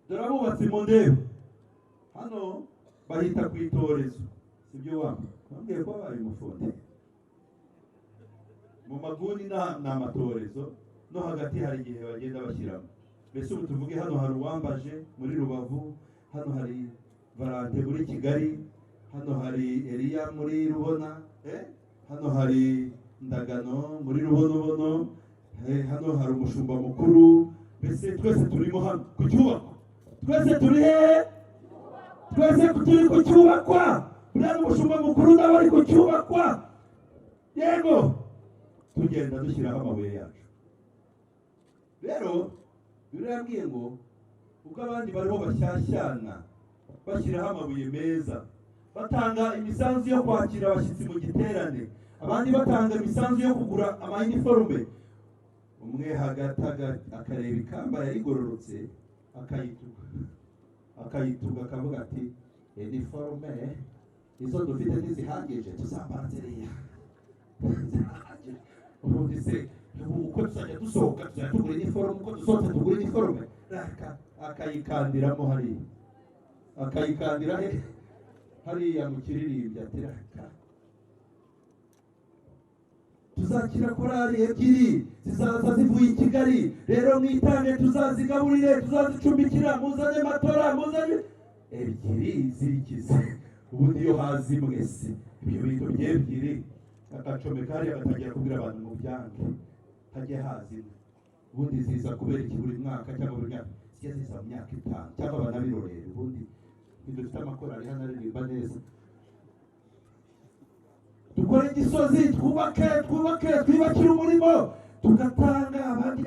Dore abubatsi mu ndebe hano, bahita ku itorezo, sibyo? Wamba bambwiye ko wabaye umufundi mu maguni. Ni amatorezo, no hagati hari igihe bagenda bashyiramo. Mbese ubu tuvuge hano hari Uwambaje muri Rubavu, hano hari Valante muri Kigali, hano hari Eliya muri Rubona, hano hari Ndagano muri Rubonobono, hano hari umushumba mukuru. Mbese twese turimo hano ku cyubakwa. Twese turi hehe? Twese turi ku cyubakwa. Buriya n'umushumba mukuru nawe ari ku cyubakwa. Yego, tugenda dushyiraho amabuye yacu. Rero Bibiliya yambwiye ngo ubwo abandi bariho bashyashyana, bashyiraho amabuye meza, batanga imisanzu yo kwakira abashyitsi mu giterane, abandi batanga imisanzu yo kugura amayiniforume, umwe hagati akareba ikamba yarigororotse, akayituga, akayituga, akavuga ati: "Iniforume izo dufite ntizihagije, tuzambara ziriya zirahagije. Ubundi se ubu uko tuzajya dusohoka tuzajya tugura iniforume? Uko dusohotse tugura iniforume?" Akayikandiramo hariya, akayikandira he? Hariya mu kiririmbyi. Ati: "Raka tuzakira korali ebyiri zizaza zivuye i Kigali, rero mwitange, tuzazigaburire, tuzazicumbikira, muzane matora, muzane." Ebyiri zirikize? Ubundi iyo hazi mwese ibyo bintu by'ebyiri, agacomeka hariya, agatangira kubwira abantu ngo byange hajye haza imwe. Ubundi ziza kubera iki buri mwaka cyangwa buri myaka? Zijya ziza mu myaka 5 cyangwa banabirorera. Ubundi ntidufite amakorali hano aririmba neza? Dukore igisozi, twubake, twubake, twubakire umurimo, tugatanga. Abandi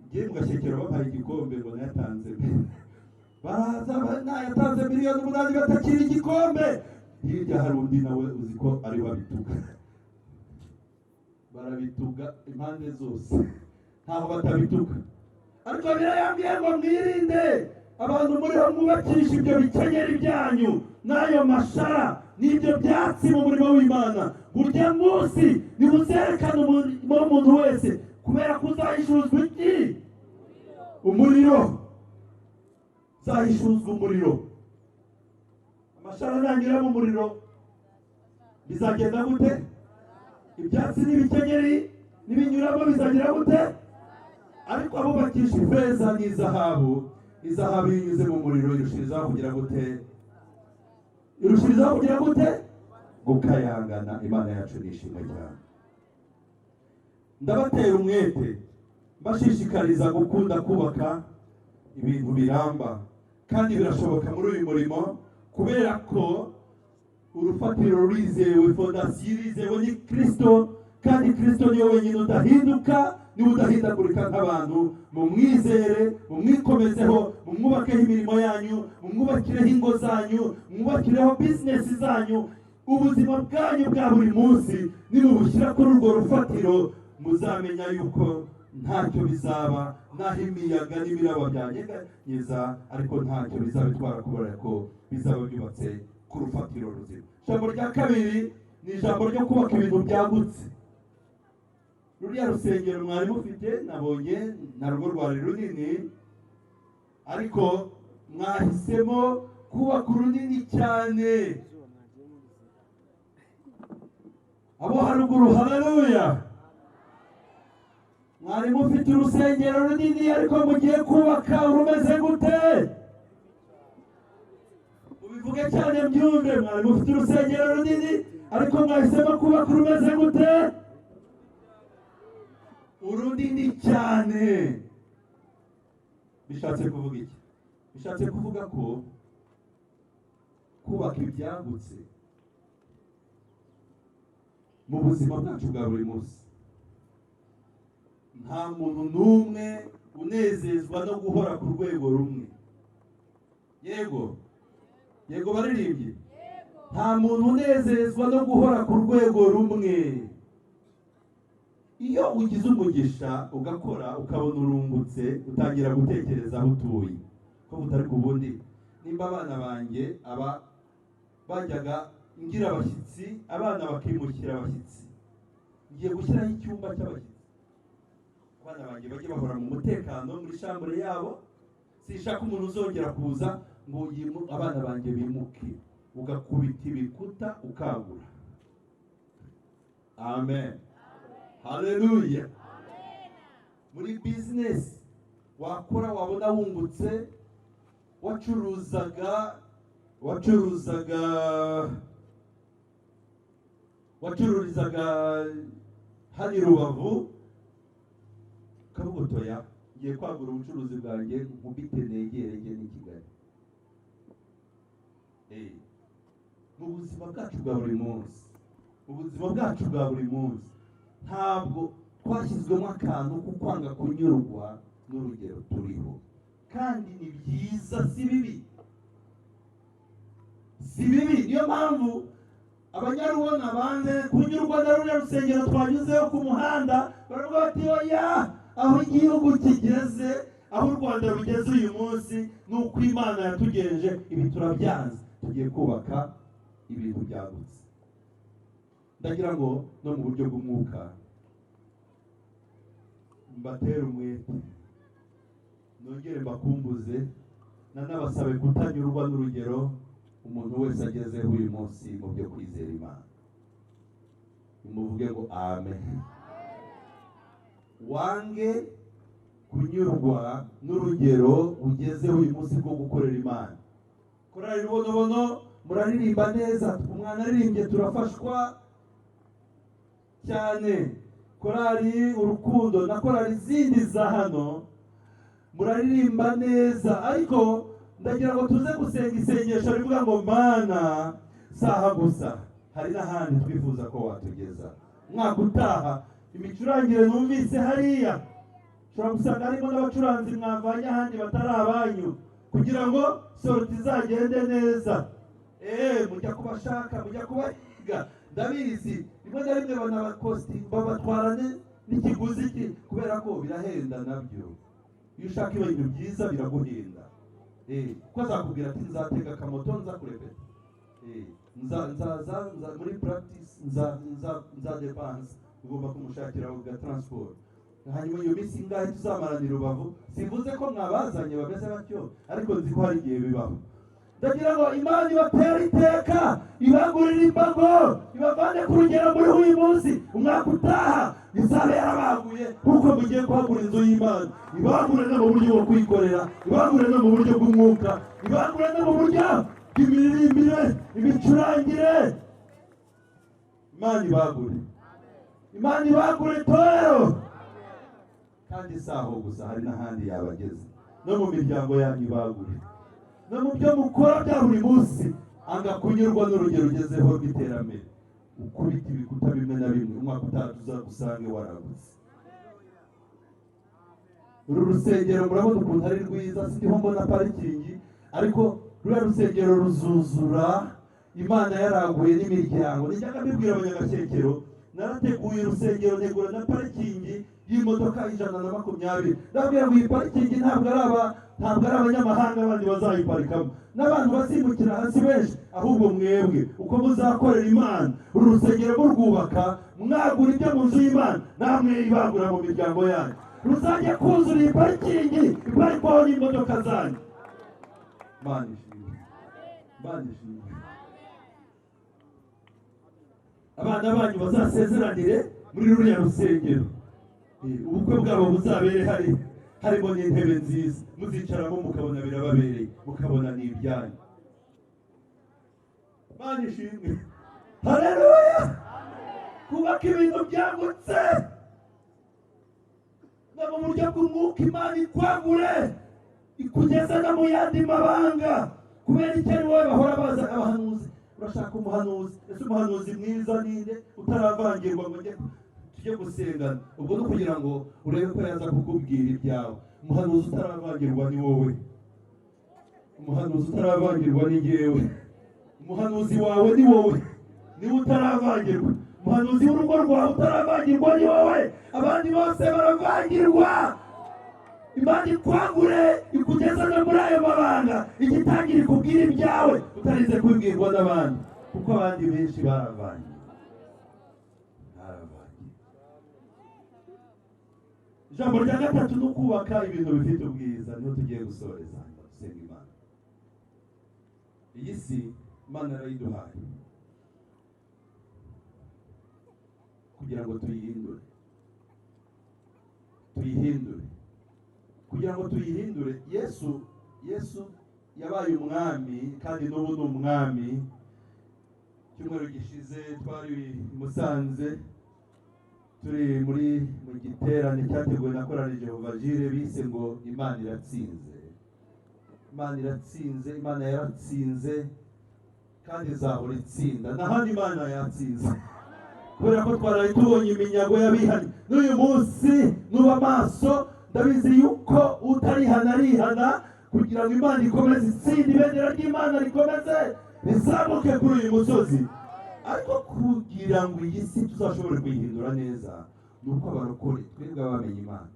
ngiye mu Gashyekero bampaye igikombe ngo nayatanze mbere. Baraza nayatanze miliyoni 8, batakira igikombe. Hirya hari undi nawe uzi ko ariho abituga. Barabituga impande zose, ntaho batabituga. Ariko birayambwiye ngo mwirinde abantu muriho mwubakisha ibyo bikenyeri byanyu n'ayo mashara n'ibyo byatsi mu murimo w'Imana. Burya munsi nibuzerekana umurimo w'umuntu wese, kubera ko uzahishuzwa iki? Umuriro. Uzahishuzwa umuriro. Amashara nanyura mu muriro bizagenda gute? Ibyatsi n'ibikenyeri nibinyuramo bizagira gute? Ariko abubakisha ifeza n'izahabu, izahabu iyo inyuze mu muriro irushirizaho kugira gute? Irushirizaho kugira gute? Gukayangana. Imana yacu nishimwe cyane. Ndabatera umwete, mbashishikariza gukunda kubaka ibintu biramba, kandi birashoboka muri uyu murimo, kubera ko urufatiro rurizewe, fondasiyo irizewe, ni Kirisito. Kandi Kirisito niwe wenyine udahinduka, niwe udahindagurika nk'abantu. Mumwizere, mumwikomezeho, mumwubakeho imirimo yanyu, mumwubakireho ingo zanyu, mumwubakireho bizinesi zanyu. Ubuzima bwanyu bwa buri munsi nimubushyira kuri urwo rufatiro, muzamenya yuko ntacyo bizaba, naho imiyaga n'imiraba byanyeganyeza, ariko ntacyo bizabitwara, kubera ko bizaba byubatse ku rufatiro ruzima. Ijambo rya kabiri ni ijambo ryo kubaka ibintu byagutse. Ruriya rusengero mwari mufite, nabonye narwo rwari runini, ariko mwahisemo kubaka urunini cyane. Izuba mwagiye murizira. Abo haruguru, haleluya! Mwari mufite urusengero runini, ariko mugiye kubaka rumeze gute? Mubivuge cyane mbyumve. Mwari mufite urusengero runini, ariko mwahisemo kubaka urumeze gute? Urunini cyane. Bishatse kuvuga iki? Bishatse kuvuga ko kubaka ibyagutse mu buzima bwacu bwa buri munsi, nta muntu n'umwe unezezwa no guhora ku rwego rumwe. Yego, yego, baririmbye. Nta muntu unezezwa no guhora ku rwego rumwe. Iyo ugize umugisha ugakora, ukabona urungutse, utangira gutekereza aho utuye ko butari ku bundi. Nimba abana banjye aba bajyaga ngira abashyitsi, abana bakimukira abashyitsi, ngiye gushyiraho icyumba cy'abashyitsi, abana banjye bajye bahora mu mutekano muri chambre yabo. Sinshaka umuntu uzongera kuza ngo abana banjye bimuke. Ugakubita ibikuta, ukagura. Amen, haleluya! Muri bizinesi wakora, wabona wungutse, wacuruzaga, wacururizaga hano i Rubavu, ukavuga utoya: "Ngiye kwagura ubucuruzi bwanjye, nkubite negere njye n'i Kigali." Mu buzima bwacu bwa buri munsi, mu buzima bwacu bwa buri munsi, ntabwo twashyizwemo akantu ko kwanga kunyurwa n'urugero turiho. Kandi ni byiza, si bibi, si bibi. Niyo mpamvu Abanyarubona banze kunyurwa na ruriya rusengero twanyuzeho ku muhanda. Baravuga bati: "Oya, aho igihugu kigeze, aho u Rwanda rugeze uyu munsi, ni uko Imana yatugenje, ibi turabyanze, tugiye kubaka ibintu byagutse." Ndagira ngo no mu buryo bw'umwuka mbatere umwete, nongere mbakumbuze, nanabasabe kutanyurwa n'urugero umuntu wese agezeho uyu munsi mu byo kwizera Imana. Nimuvuge ngo amen. Wange kunyurwa n'urugero ugezeho uyu munsi bwo gukorera Imana. Korali Rubonobono, muraririmba neza, umwana aririmbye turafashwa cyane. Korali Urukundo na korali zindi za hano, muraririmba neza, ariko ndagira ngo tuze gusenga isengesho rivuga ngo: "Mana, saha gusa, hari n'ahandi twifuza ko watugeza umwaka utaha." Imicurangire numvise hariya, ushobora gusanga harimo n'abacuranzi mwavanye ahandi batari abanyu kugira ngo sortie izagende neza. Mujya kubashaka, mujya kubahiga, ndabizi. Rimwe na rimwe banabakositi babatwara n'ikiguzi kubera ko birahenda nabyo. Iyo ushaka ibintu byiza biraguhenda. Kuko azakubwira ati: "Nzatega akamoto nza kurepeta, nzaza nza muri practice, nza dépense." Ugomba kumushakira bwa transport. Hanyuma iyo minsi ingahe tuzamarana i Rubavu? Simvuze ko mwabazanye bameze batyo, ariko nzi ko hari igihe bibaho. Ndagira ngo Imana ibatere iteka, ibagurire imbago, ibavane ku rugero muri uyu munsi. Umwaka utaha izabe yarabaguye kuko mugiye kwagura inzu y'Imana. Ibagure no mu buryo bwo kwikorera, ibagure no mu buryo bw'umwuka, ibagure no mu buryo bw'imiririmbire, imicurangire. Imana ibagure, Imana ibagure itorero. Kandi si aho gusa, hari n'ahandi yabageze, no mu miryango yanyu ibagure, no mu byo mukora bya buri munsi. Anga kunyurwa n'urugero ugezeho rw'iterambere, ukubita ibikuta bimwe na bimwe. Umwaka utaha tuzagusange waragutse. Uru rusengero murabona ukuntu ari rwiza, sindiho mbona parikingi, ariko ruriya rusengero ruzuzura. Imana yaraguye n'imiryango. Nijyaga mbibwira Abanyagashyekero, narateguye urusengero, ntegura na parikingi y'imodoka 120. Ndababwira ngo iyi parikingi ntabwo ari abanyamahanga bandi bazayiparikamo n'abantu basimbukira hasi benshi, ahubwo mwebwe uko muzakorera Imana uru rusengero murwubaka, mwagura ibyo mu nzu y'Imana, namwe ibagura mu miryango yanyu, ruzajya kuzura iyi parikingi iparikwaho n'imodoka zanyu. Imana ishimwe, Imana ishimwe. Abana banyu bazasezeranire muri ruriya rusengero. Ubukwe bwabo buzabere hari harimo n'intebe nziza muzicaramo, mukabona birababereye, mukabona ni ibyanyu. Imana ishimwe, haleluya. Kubaka ibintu byagutse no mu buryo bw'umwuka, Imana ikwagure ikugeza no mu yandi mabanga. Kubera icyo ari wowe bahora baza abahanuzi? Urashaka umuhanuzi? Ese umuhanuzi mwiza ninde utaravangirwa ngo njye tujye gusengana? Ubwo no kugira ngo urebe ko yaza kukubwira ibyawe. Umuhanuzi utaravangirwa ni wowe, umuhanuzi utaravangirwa ni jyewe, umuhanuzi wawe ni wowe, niwe utaravangirwa. Umuhanuzi w'urugo rwawe utaravangirwa ni wowe, abandi bose baravangirwa. Imana ikwagure ikugeza no muri ayo mabanga, igitangira ikubwira ibyawe utarinze kubibwirwa n'abandi, kuko abandi benshi baravangiwe, baravangiwe. Ijambo rya gatatu ni ukubaka ibintu bifite ubwiza. Niho tugiye gusoreza dusenga Imana. Iyi si Imana yarayiduhaye kugira ngo tuyihindure, tuyihindure, kugira ngo tuyihindure. Yesu yabaye umwami kandi n'ubu ni umwami. Icyumweru gishize twari i Musanze, turi mu giterane cyateguwe na Korali Jehova Jireh, bise ngo Imana iratsinze. Imana iratsinze, Imana yaratsinze kandi izahora itsinda. N'ahandi Imana yatsinze, kubera ko twaraye tubonye iminyago y'abihanye. N'uyu munsi nuba amaso, ndabizi yuko utarihana arihana, kugira ngo Imana ikomeze itsinde, ibendera ry'Imana rikomeze rizamuke kuri uyu musozi. Ariko kugira ngo iyi si tuzashobore kuyihindura neza, ni uko abarokore twebwe abamenye Imana,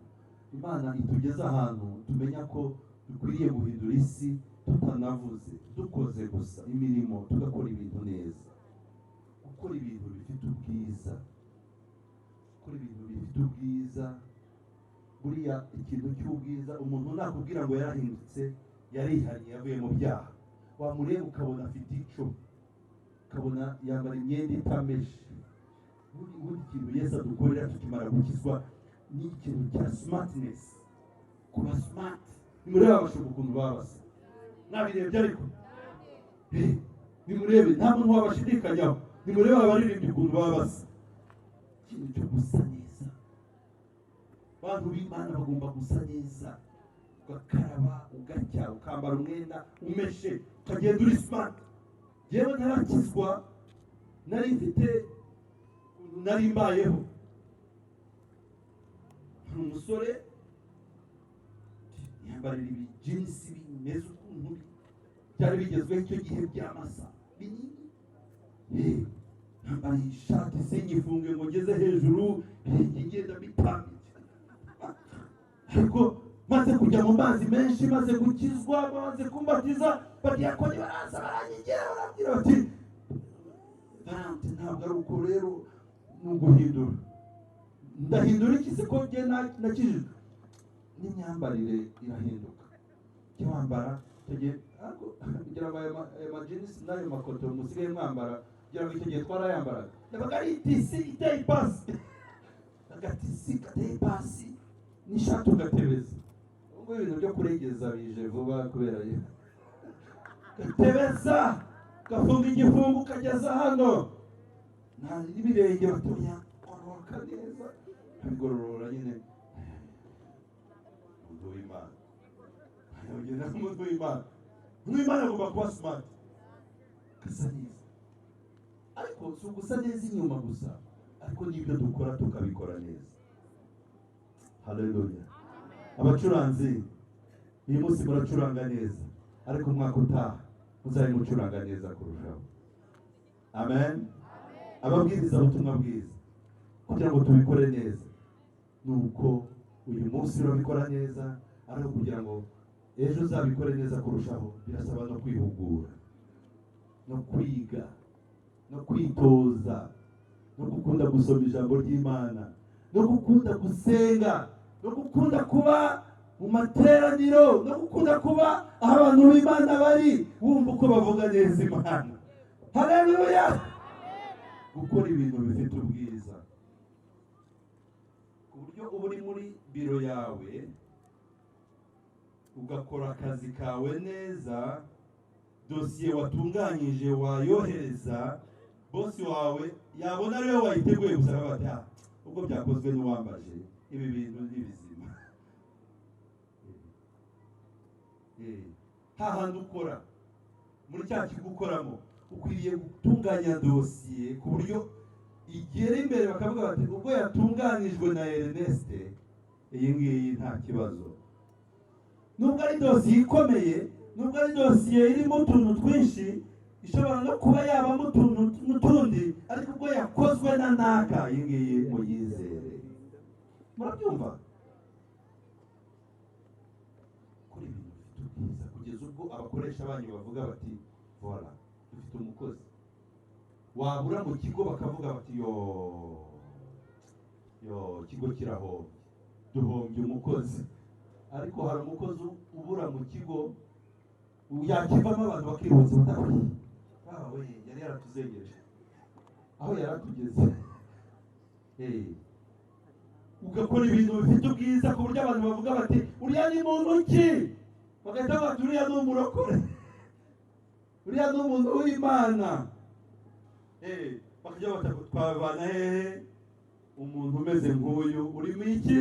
Imana itugeze ahantu tumenya ko dukwiriye guhindura isi tutanavuze, dukoze gusa imirimo, tugakora ibintu neza, gukora ibintu bifite ubwiza, gukora ibintu bifite ubwiza. Buriya ikintu cy'ubwiza, umuntu nakubwira ngo yarahindutse, yarihanye, yavuye mu byaha, wamureba ukabona afite ico, ukabona yambara imyenda itameshe. Ubundi ikintu Yesu adukorera tukimara gukizwa ni ikintu cya smartness, kuba smart. Nimurebe abashumba ukuntu baba basa, mwabirebye? Ariko nimurebe, nta muntu wabashidikanyaho. Nimurebe abaririmbyi ukuntu baba basa. Ikintu cyo gusa neza, abantu b'Imana bagomba gusa neza, ugakaraba, ugacya, ukambara umwenda umeshe, ukagenda uri smart. Yewe, ntarakizwa nari mfite ukuntu nari mbayeho. Hari umusore yambarira ibijinsi bimeze ukuntu byari bigezweho icyo gihe by'amasa binini, yambaye ishati sinyifunge ngo ngeze hejuru, ibirenge ngenda bitambitse. Ariko maze kujya mu mazi menshi, maze gukizwa, maze kumbatiza, badiyakoni baraza baranyegera, barambwira bati: "Valante, ntabwo ari uko rero, ni uguhindura." Ndahindura iki se ko njye nakijijwe? N'imyambarire irahinduka, icyo wambara icyo gihe, ariko kugira ngo ayo majinisi n'ayo makoto musigaye mwambara, kugira ngo icyo gihe twarayambaraga, yabaga ari itisi iteye ipasi, agatisi gateye ipasi n'ishati ugatebeza. Ubwo ibintu byo kuregeza bije vuba kubera yo gatebeza, gafunga igifungo ukageza hano, nta n'ibirenge batoya, gororoka neza, abigororora nyine. Umuntu w'Imana, ugenda nk'umuntu w'Imana. Umuntu w'Imana agomba kuba smart, gasa neza. Ariko si ugusa neza inyuma gusa, ariko n'ibyo dukora tukabikora neza. Haleluya. Abacuranzi, uyu munsi muracuranga neza, ariko umwaka utaha muzabe mucuranga neza kurushaho. Amen. Ababwiriza ubutumwa bwiza, kugira ngo tubikore neza, ni uko uyu munsi urabikora neza, ariko kugira ngo ejo uzabikore neza kurushaho, birasaba no kwihugura, no kwiga, no kwitoza, no gukunda gusoma ijambo ry'Imana, no gukunda gusenga, no gukunda kuba mu materaniro, no gukunda kuba aho abantu b'Imana bari, wumva uko bavuga neza Imana. Haleluya! Gukora ibintu bifite ubwiza, ku buryo uba uri muri biro yawe ugakora akazi kawe neza, dosiye watunganyije wayohereza bosi wawe, yabona ariwe wayiteguye gusa, aravuga ati: "Ah, ubwo byakozwe n'uwambaje, ibi bintu ni bizima." Hahandi ukora, muri cya kigo ukoramo, ukwiriye gutunganya dosiye ku buryo igera imbere bakavuga bati: "Ubwo yatunganijwe na Ernest, iyi ngiyi nta kibazo." Nubwo ari dosiye ikomeye, nubwo ari dosiye irimo utuntu twinshi, ishobora no kuba yabamo utuntu n'utundi, ariko ubwo yakozwe na naka, iyi ngiyi muyizere. Murabyumva? Kuri ibintu bifite ubwiza, kugeza ubwo abakoresha banyu bavuga bati: "Voilà, dufite umukozi." Wabura mu kigo bakavuga bati: "Yo yo, ikigo kirahombye, duhombye umukozi." Ariko hari umukozi ubura mu kigo, yakivamo abantu bakihutsa bati: "Ah we, yari yaratuzengereje aho yaratugeze." Ugakora ibintu bifite ubwiza ku buryo abantu bavuga bati: "Uriya ni muntu ki?" Bagahita bati: "Uriya ni umurokore, uriya ni umuntu w'Imana." Bakajya bati: "Twavana hehe umuntu umeze nk'uyu urimo iki?"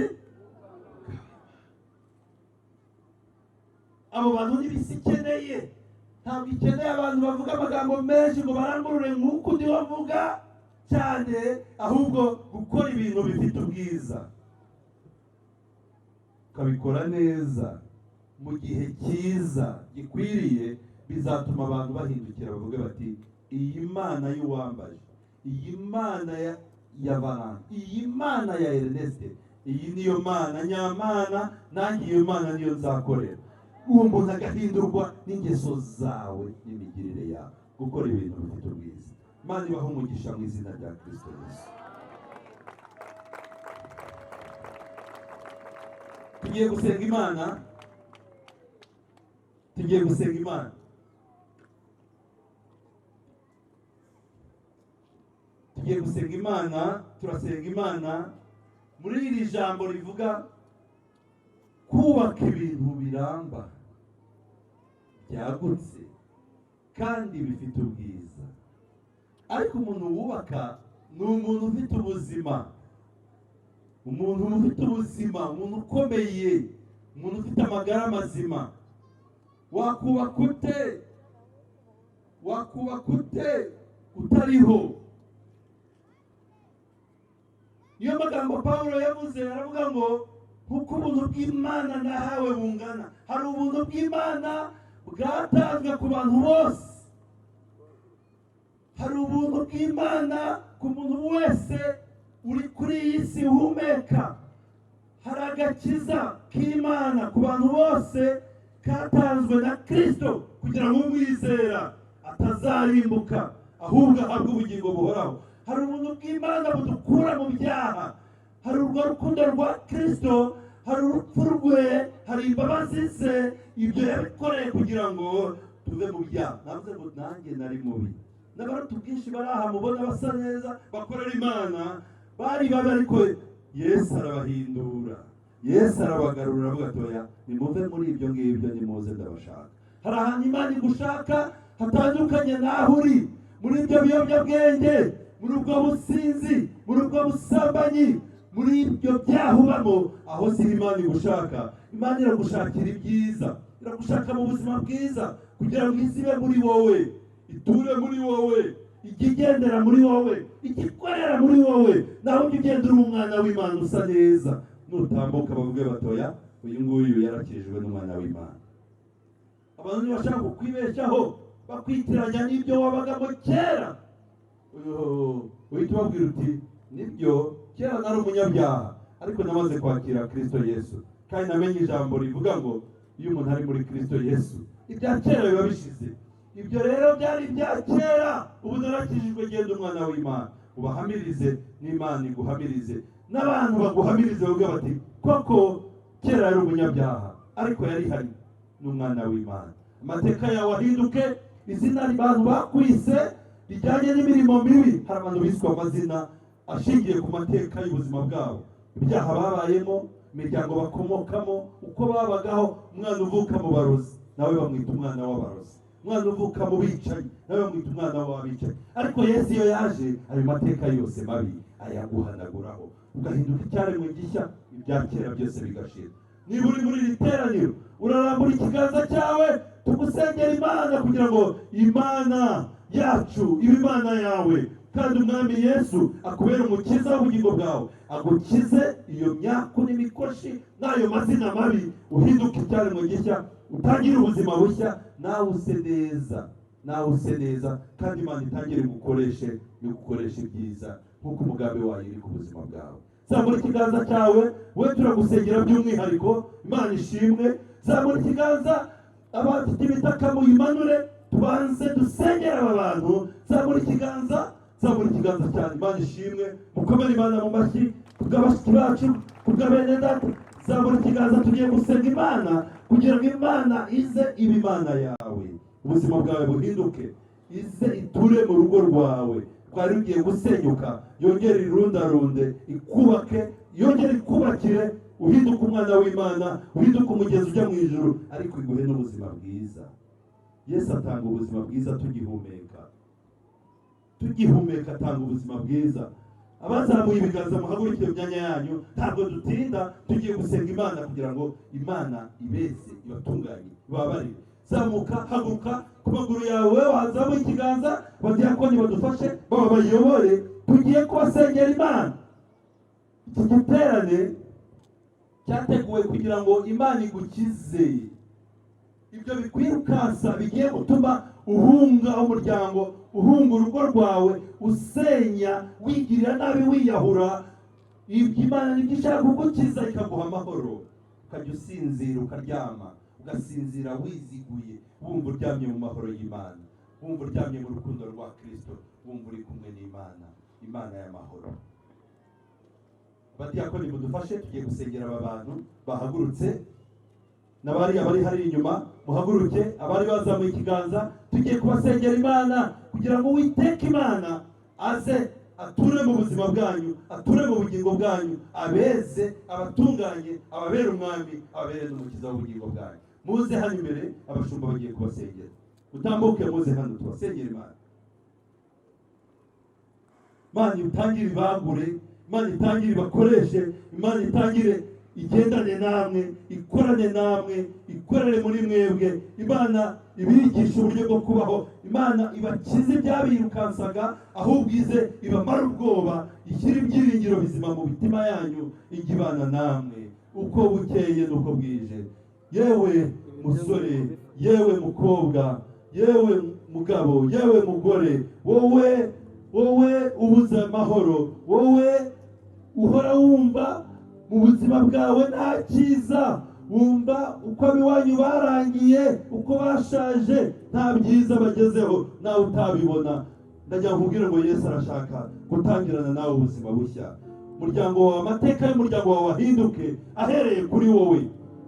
Abo bantu n'ibisi ikeneye. Ntabwo ikeneye abantu bavuga amagambo menshi ngo barangurure nk'uko undi bavuga cyane, ahubwo gukora ibintu bifite ubwiza, ukabikora neza mu gihe cyiza gikwiriye, bizatuma abantu bahindukira bavuge bati: "Iyi Mana y'uwambaje, iyi Mana ya Valante, iyi Mana ya Ernest, iyi niyo Mana nyamana, nanjye iyo Mana niyo nzakorera." Uwo muntu agahindurwa n'ingeso zawe n'imigirire yawe. Gukora ibintu bifite ubwiza. Imana ibahe umugisha mu izina rya Kristo Yesu. Tugiye gusenga Imana, tugiye gusenga Imana, tugiye gusenga Imana. Turasenga Imana muri iri jambo rivuga kubaka ibintu biramba, byagutse kandi bifite ubwiza. Ariko umuntu wubaka ni umuntu ufite ubuzima, umuntu ufite ubuzima, umuntu ukomeye, umuntu ufite amagara mazima. Wakubaka ute? Wakubaka ute utariho? Niyo magambo Pawulo yavuze, aravuga ngo nkuko ubuntu bw'Imana nahawe bungana. Hari ubuntu bw'Imana bwatanzwe ku bantu bose, hari ubuntu bw'Imana ku muntu wese uri kuri iyi si uhumeka, hari agakiza k'Imana ku bantu bose katanzwe na Kristo kugira ngo umwizera atazarimbuka, ahubwo ahabwe ubugingo buhoraho. Hari ubuntu bw'Imana budukura mu byaha, hari urwo rukundo rwa Kristo, hari urupfu rwe, hari imbabazi ze. Ibyo yabikoreye kugira ngo tuve mu byaha. Navuze ngo nanjye nari mubi, n'abaruta ubwinshi bari aha mubona basa neza bakorera Imana bari babi, ariko Yesu arabahindura, Yesu arabagarura, aravuga ati: "Oya, nimuve muri ibyo ngibyo, nimuze ndabashaka." Hari ahantu Imana igushaka hatandukanye n'aho uri, muri ibyo biyobyabwenge, muri ubwo businzi, muri ubwo busambanyi, muri ibyo byaha ubamo, aho si Imana igushaka. Imana iragushakira ibyiza, iragushaka mu buzima bwiza, kugira ngo isi ibe muri wowe, iture muri wowe, ijye igendera muri wowe, ijye ikorera muri wowe. Naho ujya ugenda uri umwana w'Imana usa neza, nutambuka bavuge batoya: "Uyu nguyu yarakijijwe n'umwana w'Imana." Abantu ntibashaka kukwibeshaho, bakwitiranya n'ibyo wabagamo kera. Uhita ubabwira uti nibyo, kera nari umunyabyaha, ariko namaze kwakira Kristo Yesu, kandi namenye ijambo rivuga ngo iyo umuntu ari muri Kristo Yesu ibya kera biba bishize. Ibyo rero byari ibya kera, ubu narakijijwe, genda umwana w'Imana. Ubahamirize n'Imana iguhamirize, n'abantu baguhamirize, bavuge bati koko kera yari umunyabyaha, ariko yari hari n'umwana w'Imana. Amateka yawe ahinduke, izina abantu bakwise rijyanye n'imirimo mibi. Hari abantu biswe amazina ashingiye ku mateka y'ubuzima bwabo, ibyaha babayemo, imiryango bakomokamo, uko babagaho. Umwana uvuka mu barozi nawe bamwita umwana w'abarozi, umwana uvuka mu bicanyi nawe bamwita umwana w'abicanyi. Ariko Yesu iyo yaje, ayo mateka yose mabi ayaguhanaguraho, ugahinduka icyaremwe gishya, ibya kera byose bigashira. Niba uri muri iri teraniro, urarambura ikiganza cyawe tugusengera Imana, kugira ngo Imana yacu ibe Imana yawe, kandi Umwami Yesu akubere umukiza w'ubugingo bwawe, agukize iyo myaku n'imikoshi n'ayo mazina mabi, uhinduke icyaremwe gishya, utangire ubuzima bushya, nawe use neza, nawe use neza, kandi Imana itangire igukoreshe, igukoreshe ibyiza nk'uko umugambi wayo uri ku buzima bwawe. Zamura ikiganza cyawe we, turagusengera by'umwihariko. Imana ishimwe. Zamura ikiganza, abafite imitaka muyimanure, tubanze dusengere aba bantu. Zamura ikiganza, zamura ikiganza cyane. Imana ishimwe. Mukomere Imana mu mashyi kubw'abashyitsi bacu, kubw'abene data. Zamura ikiganza, tugiye gusenga Imana kugira ngo Imana ize ibe Imana yawe, ubuzima bwawe buhinduke, ize iture mu rugo rwawe rwari rugiye gusenyuka, yongere irundarunde, ikubake, yongere ikubakire, uhinduke umwana w'Imana, uhinduke umugezi ujya mu ijuru, ariko iguhe n'ubuzima bwiza. Yesu atanga ubuzima bwiza tugihumeka, tugihumeka atanga ubuzima bwiza. Abazamuye ibiganza muhaguruke mu myanya yanyu, ntabwo dutinda, tugiye gusenga Imana kugira ngo Imana ibeze, ibatunganye, ibabarire. Zamuka, haguruka ku maguru yawe, wazamuye ikiganza. Abadiyakoni badufashe, baba bayobore, tugiye kubasengera Imana. Iki giterane cyateguwe kugira ngo Imana igukize ibyo bikwirukansa bigiye gutuma uhunga umuryango, uhunga urugo rwawe, usenya, wigirira nabi, wiyahura. Ibyo Imana nibyo ishaka kugukiza, ikaguha amahoro, ukajya usinzira, ukaryama, ugasinzira wiziguye, wumva uryamye mu mahoro y'Imana, wumva uryamye mu rukundo rwa Kirisito, wumva uri kumwe n'Imana, Imana y'amahoro. Abadiyakoni mudufashe, tugiye gusengera aba bantu bahagurutse, n'abariya bari hariya inyuma muhaguruke, abari bazamuye ikiganza, tugiye kubasengera Imana kugira ngo Uwiteka Imana aze ature mu buzima bwanyu, ature mu bugingo bwanyu, abeze, abatunganye, ababere umwami, ababere n'umukiza w'ubugingo bwanyu. Muze hano imbere, abashumba bagiye kubasengera. Mutambuke muze hano tubasengere Imana. Imana itangire ibagure, Imana itangire ibakoreshe, Imana itangire igendane namwe, ikorane namwe, ikorere muri mwebwe. Imana ibigisha uburyo bwo kubaho, Imana ibakize ibyabirukansaga, ahubwo ize ibamare ubwoba, ishyire ibyiringiro bizima mu mitima yanyu, ijye ibana namwe uko bukeye n'uko bwije. Yewe musore, yewe mukobwa, yewe mugabo, yewe mugore, wowe, wowe ubuze amahoro, wowe uhora wumva mu buzima bwawe nta cyiza, wumva uko ab'iwanyu barangiye, uko bashaje, nta byiza bagezeho, nawe utabibona, ndagira ngo nkubwire ngo Yesu arashaka gutangirana nawe ubuzima bushya. Umuryango wawe, amateka y'umuryango wawe ahinduke ahereye kuri wowe.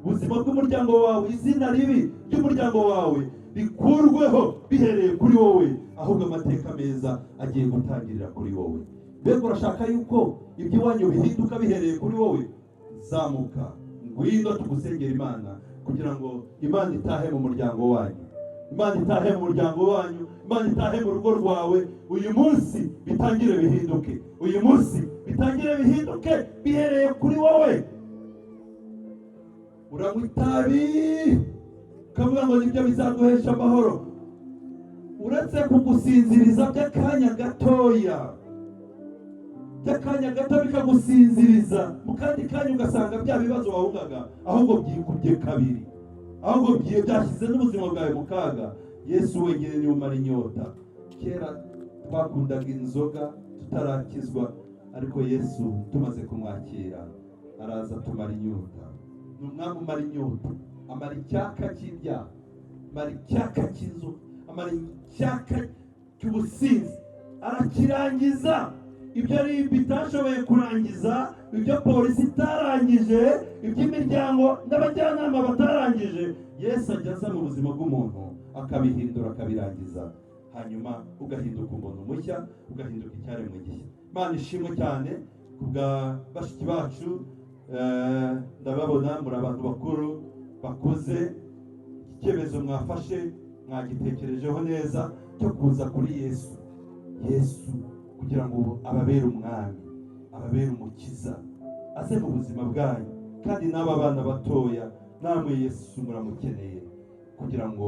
Ubuzima bw'umuryango wawe, izina ribi ry'umuryango wawe rikurweho bihereye kuri wowe, ahubwo amateka meza agiye gutangirira kuri wowe. Mbega urashaka yuko iby'iwanyu bihinduka bihereye kuri wowe? Zamuka, ngwino tugusengera Imana kugira ngo Imana itahe mu muryango wanyu, Imana itahe mu muryango wanyu, Imana itahe mu rugo rwawe. Uyu munsi bitangire bihinduke, uyu munsi bitangire bihinduke bihereye kuri wowe. Uranywa itabi ukavuga ngo nibyo bizaguhesha amahoro, uretse kugusinziriza by'akanya gatoya, by'akanya gato bikagusinziriza, mu kandi kanya ugasanga bya bibazo wahungaga ahubwo byikubye kabiri, ahubwo byashyize n'ubuzima bwawe mu kaga. Yesu wenyine niwe umara inyota. Kera Twakundaga inzoga tutarakizwa, ariko Yesu tumaze kumwakira araza tumara inyota. Ni umwami umara inyota, amara icyaka cy'ibyaha, amara icyaka cy'inzoga, amara icyaka cy'ubusinzi, arakirangiza. Ibyo RIB itashoboye kurangiza, ibyo polisi itarangije, iby'imiryango n'abajyanama batarangije, Yesu ajya aza mu buzima bw'umuntu akabihindura, akabirangiza, hanyuma ugahinduka umuntu mushya, ugahinduka icyaremwe gishya. Imana ishimwe cyane ku bwa bashiki bacu. Ndababona muri abantu bakuru bakuze. Iki cyemezo mwafashe mwagitekerejeho neza cyo kuza kuri Yesu, Yesu kugira ngo ababere umwami, ababere umukiza, aze mu buzima bwanyu. Kandi n'aba bana batoya, namwe Yesu muramukeneye kugira ngo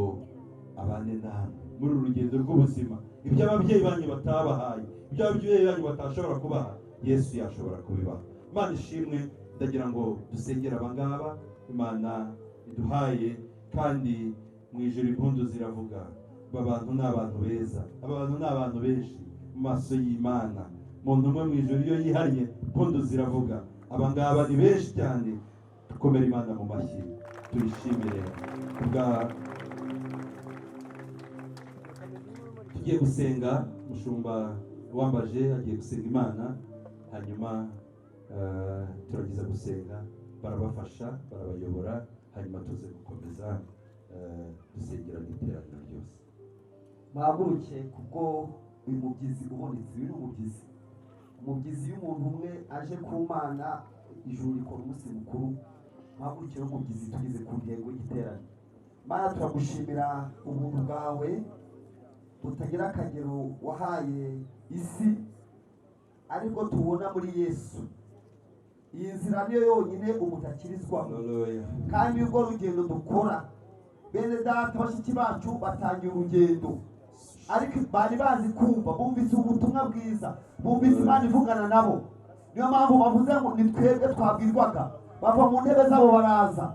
abane namwe muri uru rugendo rw'ubuzima. Ibyo ababyeyi banyu batabahaye, ibyo ababyeyi banyu batashobora kubaha, Yesu yashobora kubibaha. Imana ishimwe. Ndagira ngo dusengere abangaba Imana iduhaye, kandi mu ijoro impundu ziravuga. Aba bantu ni abantu beza, aba bantu ni abantu benshi mu maso y'Imana. Umuntu umwe mu ijoro iyo yihariye, impundu ziravuga. Aba ngaba ni benshi cyane. Dukomere Imana mu mashyi, tuyishimire kubwa. Tugiye gusenga. Umushumba wambaje agiye gusenga Imana, hanyuma turagiza gusenga, barabafasha, barabayobora, hanyuma tuze gukomeza dusengera n'iteraniro ryose. Muhaguruke kubwo uyu mubyizi ubonetse. Uyu ni umubyizi. Umubyizi iyo umuntu umwe aje ku Mana, ijuru rikora umunsi mukuru. Muhaguruke n'umubyizi, tugeze ku ntego y'igiterane. Mana, turagushimira ubuntu bwawe butagira akagero wahaye isi, aribwo tubona muri Yesu. Iyi nzira niyo yonyine umuntu akirizwamo. Haleluya. Kandi urwo rugendo dukora, bene data, bashiki bacu batangiye urugendo, ariko bari bazi kumva, bumvise ubutumwa bwiza, bumvise Imana ivugana nabo. Niyo mpamvu bavuze ngo ni twebwe twabwirwaga, bava mu ntebe zabo baraza.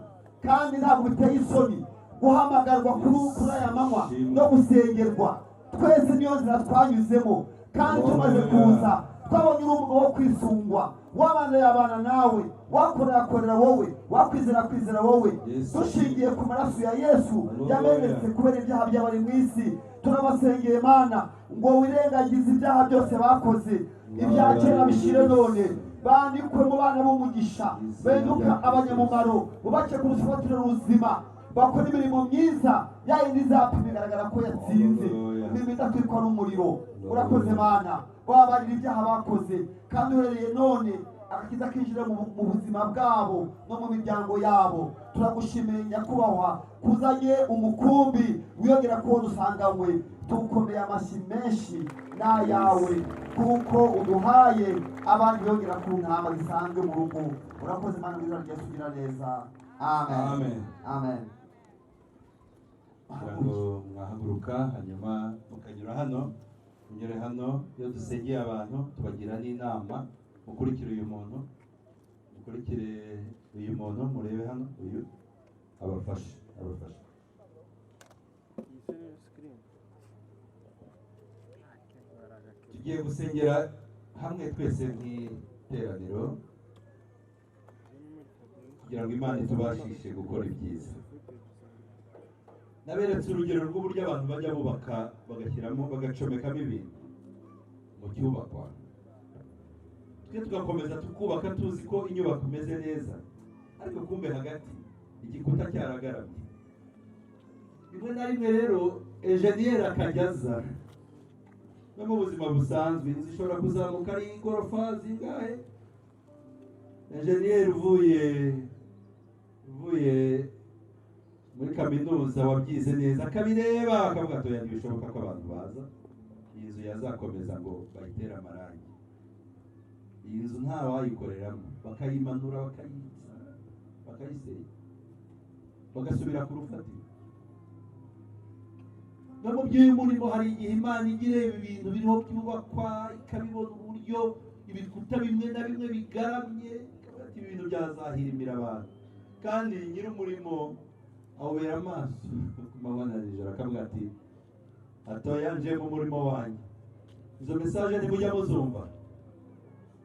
Kandi ntabwo biteye isoni guhamagarwa kuri aya manywa no gusengerwa. Twese niyo nzira twanyuzemo, kandi tumaze kuza twabonye uri umugabo wo kwisungwa. Wabana yabana nawe, wakorera akorera wowe, wakwizera kwizera wowe. Yesu. Dushingiye ku maraso ya Yesu Haleluya. yamenetse kubera ibyaha by'abari mu isi, turabasengeye Mana ngo wirengagize ibyaha byose bakoze, ibya kera bishire none, bandikwe mu bana b'umugisha, benduka abanyamumaro, bubake ku rufatiro ruzima, bakora imirimo myiza ya yindi izapima igaragara ko yatsinze, Haleluya. imirimo idatwikwa n'umuriro. Urakoze Mana, wabarira ibyaha bakoze, kandi uhereye none agakiza kinjira mu buzima bwabo no mu miryango yabo. Turagushimiye nyakubahwa kuzanye umukumbi wiyongera kuwo dusanganywe. Tukomeye amashyi menshi n'ayawe kuko uduhaye abandi biyongera ku ntama zisanzwe mu rugo. Urakoze Mana, mu izina rya Yesu ugira neza, amen. Amen. Amen. Kugira ngo mwahaguruka, hanyuma mukanyura hano, munyure hano. Iyo dusengeye abantu tubagira n'inama. Mukurikire uyu muntu, mukurikire uyu muntu, murebe hano, uyu abafashe, abafashe. Iyi se ni screen. Tugiye gusengera hamwe twese nk'iteraniro kugira ngo Imana itubashishe gukora ibyiza. Naberetse urugero rw'uburyo abantu bajya bubaka, bagashyiramo, bagacomekamo ibintu mu cyubakwa, twe tugakomeza tukubaka tuzi ko inyubako imeze neza, ariko kumbe hagati igikuta cyaragaramye. Rimwe na rimwe rero enjeniyeri akajya aza. No mu buzima busanzwe inzu ishobora kuzamuka ari igorofa zingahe, enjeniyeri uvuye muri kaminuza wabyize neza akabireba, akavuga ati oya, ntibishoboka ko abantu baza, iyi nzu yazakomeza ngo bayitere amarangi, iyi nzu nta wayikoreramo, bakayimanura, bakayitsa, bakayisenya, bagasubira ku rufatiro. No mu by'umurimo hari igihe Imana ijya ireba ibintu biriho byubakwa, ikabibona uburyo ibikuta bimwe na bimwe bigaramye, ikavuga ati ibi bintu byazahirimira abantu. Kandi nyir'umurimo awubera amaso ku manywa na nijoro, akavuga ati atoya, nje mu murimo wanjye. Izo message ntimujya muzumva,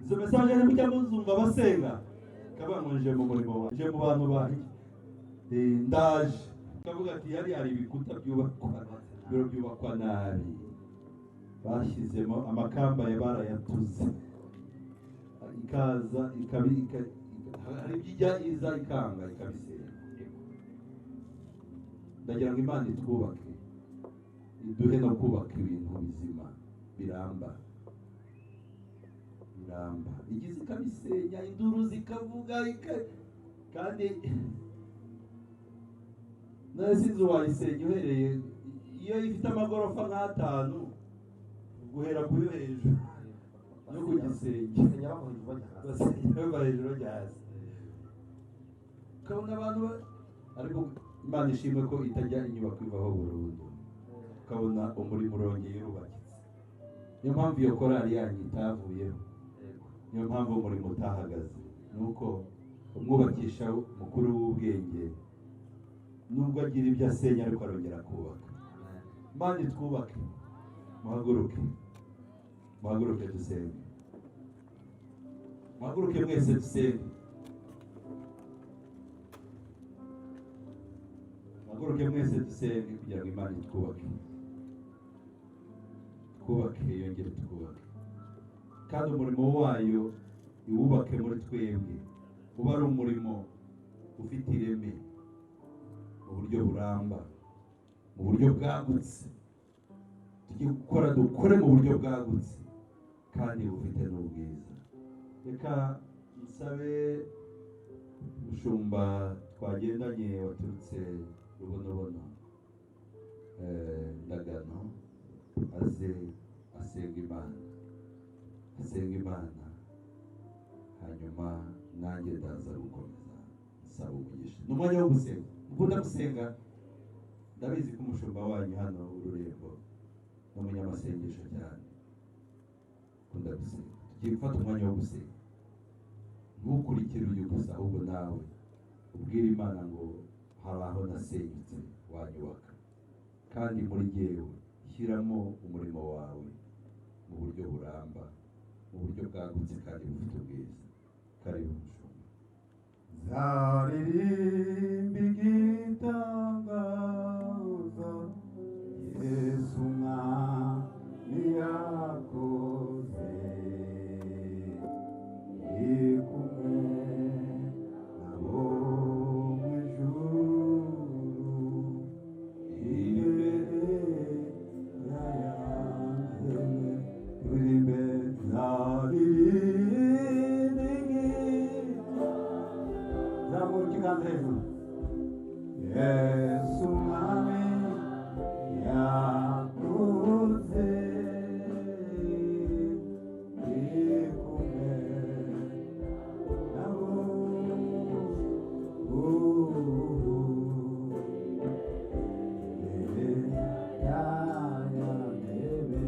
izo message ntimujya muzumva. Basenga kavuga ngo nje mu murimo wanjye, nje mu bantu banjye, ndaje. Kavuga ati yari hari ibikuta byubakwa, ibiro byubakwa nabi, bashyizemo amakamba ya barayatuze, ikaza hari ibyo ijya iza ikanga ikabisenya. Ndagira ngo Imana itwubake, iduhe no kubaka ibintu bizima biramba, biramba. Igize ikabisenya, induru zikavuga, kandi none sinzi wayisenya uhereye iyo ifite amagorofa nk'atanu, guhera ku yo hejuru no ku gisenge. Basenya bava hejuru bajya hasi. Basenya bava hejuru bajya hasi, ukabona abantu ariko Imana ishimwe ko itajya inyubako ivaho burundu, ukabona umurimo urongeye urubakitse. Niyo mpamvu iyo korali yanyu itavuyeho, niyo mpamvu umurimo utahagaze, ni uko umwubakisha mukuru w'ubwenge nubwo agira ibyo asenya ariko arongera kubaka. Imana itwubake. Muhaguruke, muhaguruke dusenge, muhaguruke mwese dusenge, muhaguruke mwese dusenge kugira ngo Imana itwubake, twubake, yongere twubake, kandi umurimo wayo iwubake muri twebwe, uba ari umurimo ufite ireme mu buryo buramba, mu buryo bwagutse. Tujye gukora, dukore mu buryo bwagutse kandi bufite n'ubwiza. Reka nsabe umushumba twagendanye waturutse Rubonobono, Ndagano, aze asenga Imana, asenga Imana, hanyuma nanjye ndaza gukomeza nsaba umugisha. Ni umwanya wo gusenga. Mukunda gusenga? Ndabizi ko umushumba wanyu hano w'ururembo ni umunyamasengesho cyane, ukunda gusenga. Tugiye gufata umwanya wo gusenga. Ntukurikire uyu gusa, ahubwo nawe ubwire Imana ngo hari aho nasenyutse wanyubaka, kandi muri jyewe shyiramo umurimo wawe mu buryo buramba, mu buryo bwagutse kandi bufite ubwiza. Karibu mushumba. Nzaririmba igitangaza Yesu umwami yakoze, ndi kumwe nabo mu ijuru, imbere yanjye turirimbe. Nzaririmba igitangaza. Zamura ikiganza hejuru. Yesu umwami yakoze, ndi kumwe nabo imbere y'aya ntebe.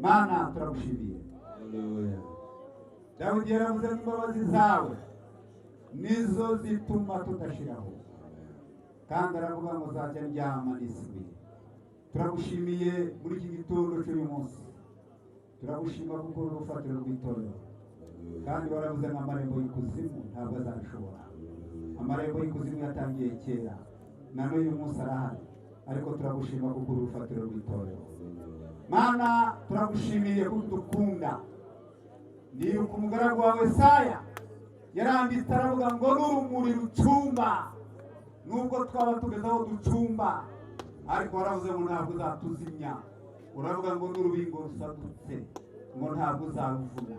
Mana, turagushimiye. Haleluya. Dawidi yaravuze ngo imbabazi zawe nizo zituma tudashiraho, kandi aravuga ngo nzajya ndyama nisiguye. Turagushimiye muri iki gitondo cy'uyu munsi, turagushima kuko uri urufatiro rw'itorero, kandi waravuze ngo amarembo y'ikuzimu ntabwo azabishobora. Amarembo y'ikuzimu yatangiye kera, na n'uyu munsi arahari, ariko turagushima kuko uri urufatiro rw'itorero. Mana, turagushimiye ko udukunda. Ndibuka umugaragu wawe Yesaya yaranditse aravuga ngo n'urumuri rucumba, nubwo twaba tugeze aho ducumba, ariko waravuze ngo ntabwo uzatuzimya. Uravuga ngo n'urubingo rusadutse ngo ntabwo uzaruvuna.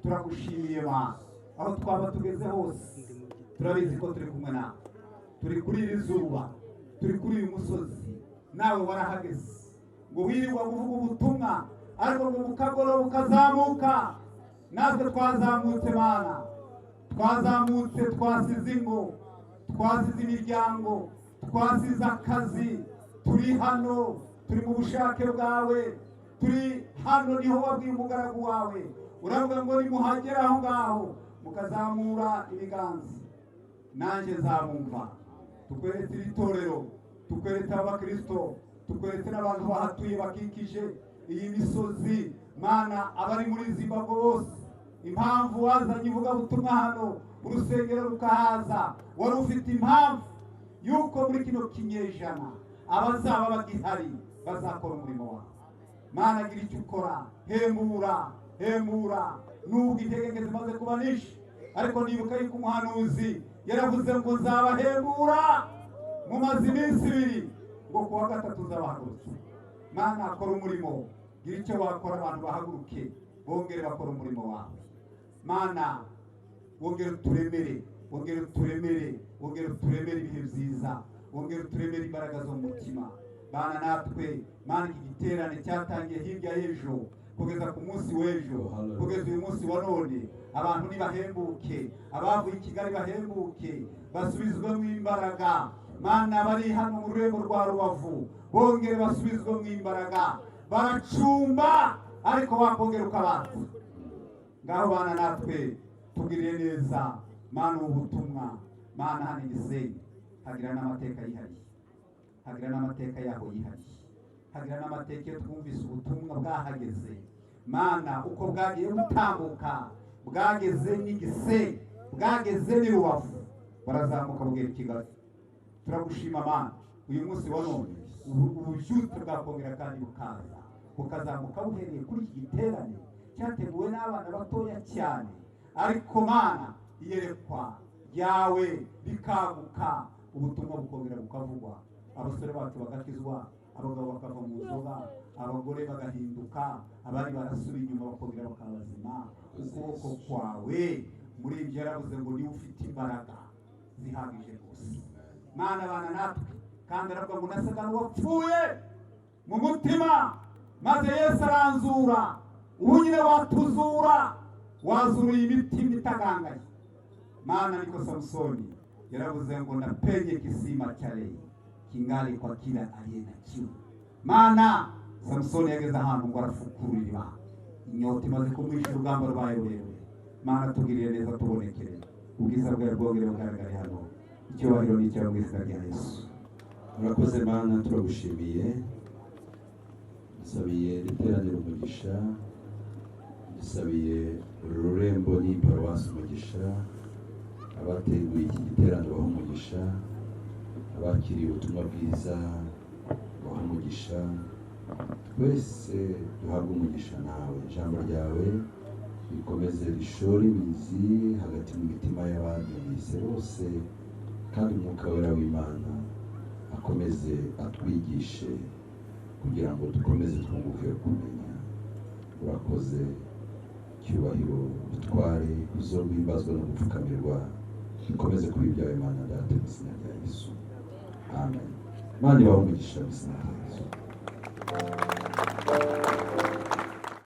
Turagushimiye Mana, aho twaba tugeze hose turabizi ko turi kumwe nawe, turi kuri iri zuba, turi kuri uyu musozi, nawe warahageze. Ngo wirirwa kuvuga ubutumwa, ariko ngo bukagoroba ukazamuka. Natwe twazamutse Mana, twazamutse, twasize ingo, twasize imiryango, twasize akazi, turi hano, turi mu bushake bwawe, turi hano. Niho wabwiye umugaragu wawe uravuga ngo nimuhagera aho ngaho mukazamura ibiganza, nanjye nzabumva. Tukweretse iri torero, tukweretse abakristo, tukweretse n'abantu bahatuye bakikije. Iyi misozi, Mana, abari muri Zimbabwe bose, impamvu wazanye ivugabutumwa hano, urusengero rukahaza, wari ufite impamvu yuko muri kino kinyejana abazaba bagihari bazakora umurimo wawe. Mana, gira icyo ukora, hembura, hembura. Nubwo intege nke zimaze kuba nyinshi, ariko nibuka yuko umuhanuzi yaravuze ngo nzabahembura mumaze iminsi 2, ngo kuwa gatatu nzabahagurutse. Mana, kora umurimo, gira icyo wakora, abantu bahaguruke bongere bakora umurimo wawe. Mana, wongere uturemere, wongere uturemere, wongere uturemere ibihe byiza, wongere uturemere imbaraga zo mu mutima. Bana natwe, Mana. Iki giterane cyatangiye hirya y'ejo kugeza ku munsi w'ejo, kugeza uyu munsi wa none, abantu nibahembuke, abavuye i Kigali bahembuke, basubizwemo imbaraga. Mana, bari hano mu rurembo rwa Rubavu bongere basubizwemo imbaraga. Baracumba, ariko wakongera ukabatsa. Ngaho bana natwe, tugirire neza, Mana. Ubu butumwa, Mana, hano Igisenyi hagira n'amateka yihariye, hagira n'amateka yaho yihariye, hagira n'amateka iyo twumvise ubutumwa bwahageze. Mana, uko bwagiye butambuka, bwageze n'Igisenyi, bwageze n'i Rubavu, barazamuka bugera i Kigali. Turagushima, Mana. Uyu munsi wa none ububyutse bwakongera kandi bukaza, bukazamuka buhereye kuri iki giterane cyateguwe n'abana batoya cyane, ariko Mana, iyerekwa ryawe rikaguka, ubutumwa bukongera bukavugwa, abasore bacu bagakizwa, abagabo bakava mu nzoga, abagore bagahinduka, abari barasubiye inyuma bakongera bakaba bazima. Ukuboko kwawe muri ibyo, yaravuze ngo niba ufite imbaraga zihagije rwose. Mana, bana natwe. Kandi aravuga ngo nasaga n'uwapfuye mu mutima, maze Yesu aranzura. Ubu nyine watuzura, wazuruye imitima itagangaye. Maana niko Samsoni yaravuze ngo napenye kisima cha Lehi kingali kwa kila aliye na kiu. Mana, Samsoni yageze ahantu ngo arafukura iriba, inyota imaze kumwisha, urugamba rubaye rurerure. Mana, tugirire neza, tubonekere, ubwiza bwawe bwongere bugaragare hano. Icyubahiro ni icyawe mu izina rya Yesu. Murakoze, Mana, turagushimiye. Dusabiye iteraniro umugisha, dusabiye uru rurembo n'iyi paruwasi umugisha, abateguye iki giterane baha umugisha, abakiriye ubutumwa bwiza baha umugisha, twese duhabwe umugisha nawe. Ijambo ryawe rikomeze rishore imizi hagati mu mitima y'abaryumvise bose, kandi Umwuka Wera w'Imana akomeze atwigishe kugira ngo dukomeze twunguke kumenya. Urakoze. Icyubahiro, ubutware, kuzohimbazwa no gupfukamirwa bikomeze kuba ibyawe, Imana Data, mu izina rya Yesu, amen. Imana ibahe umugisha mu izina rya Yesu.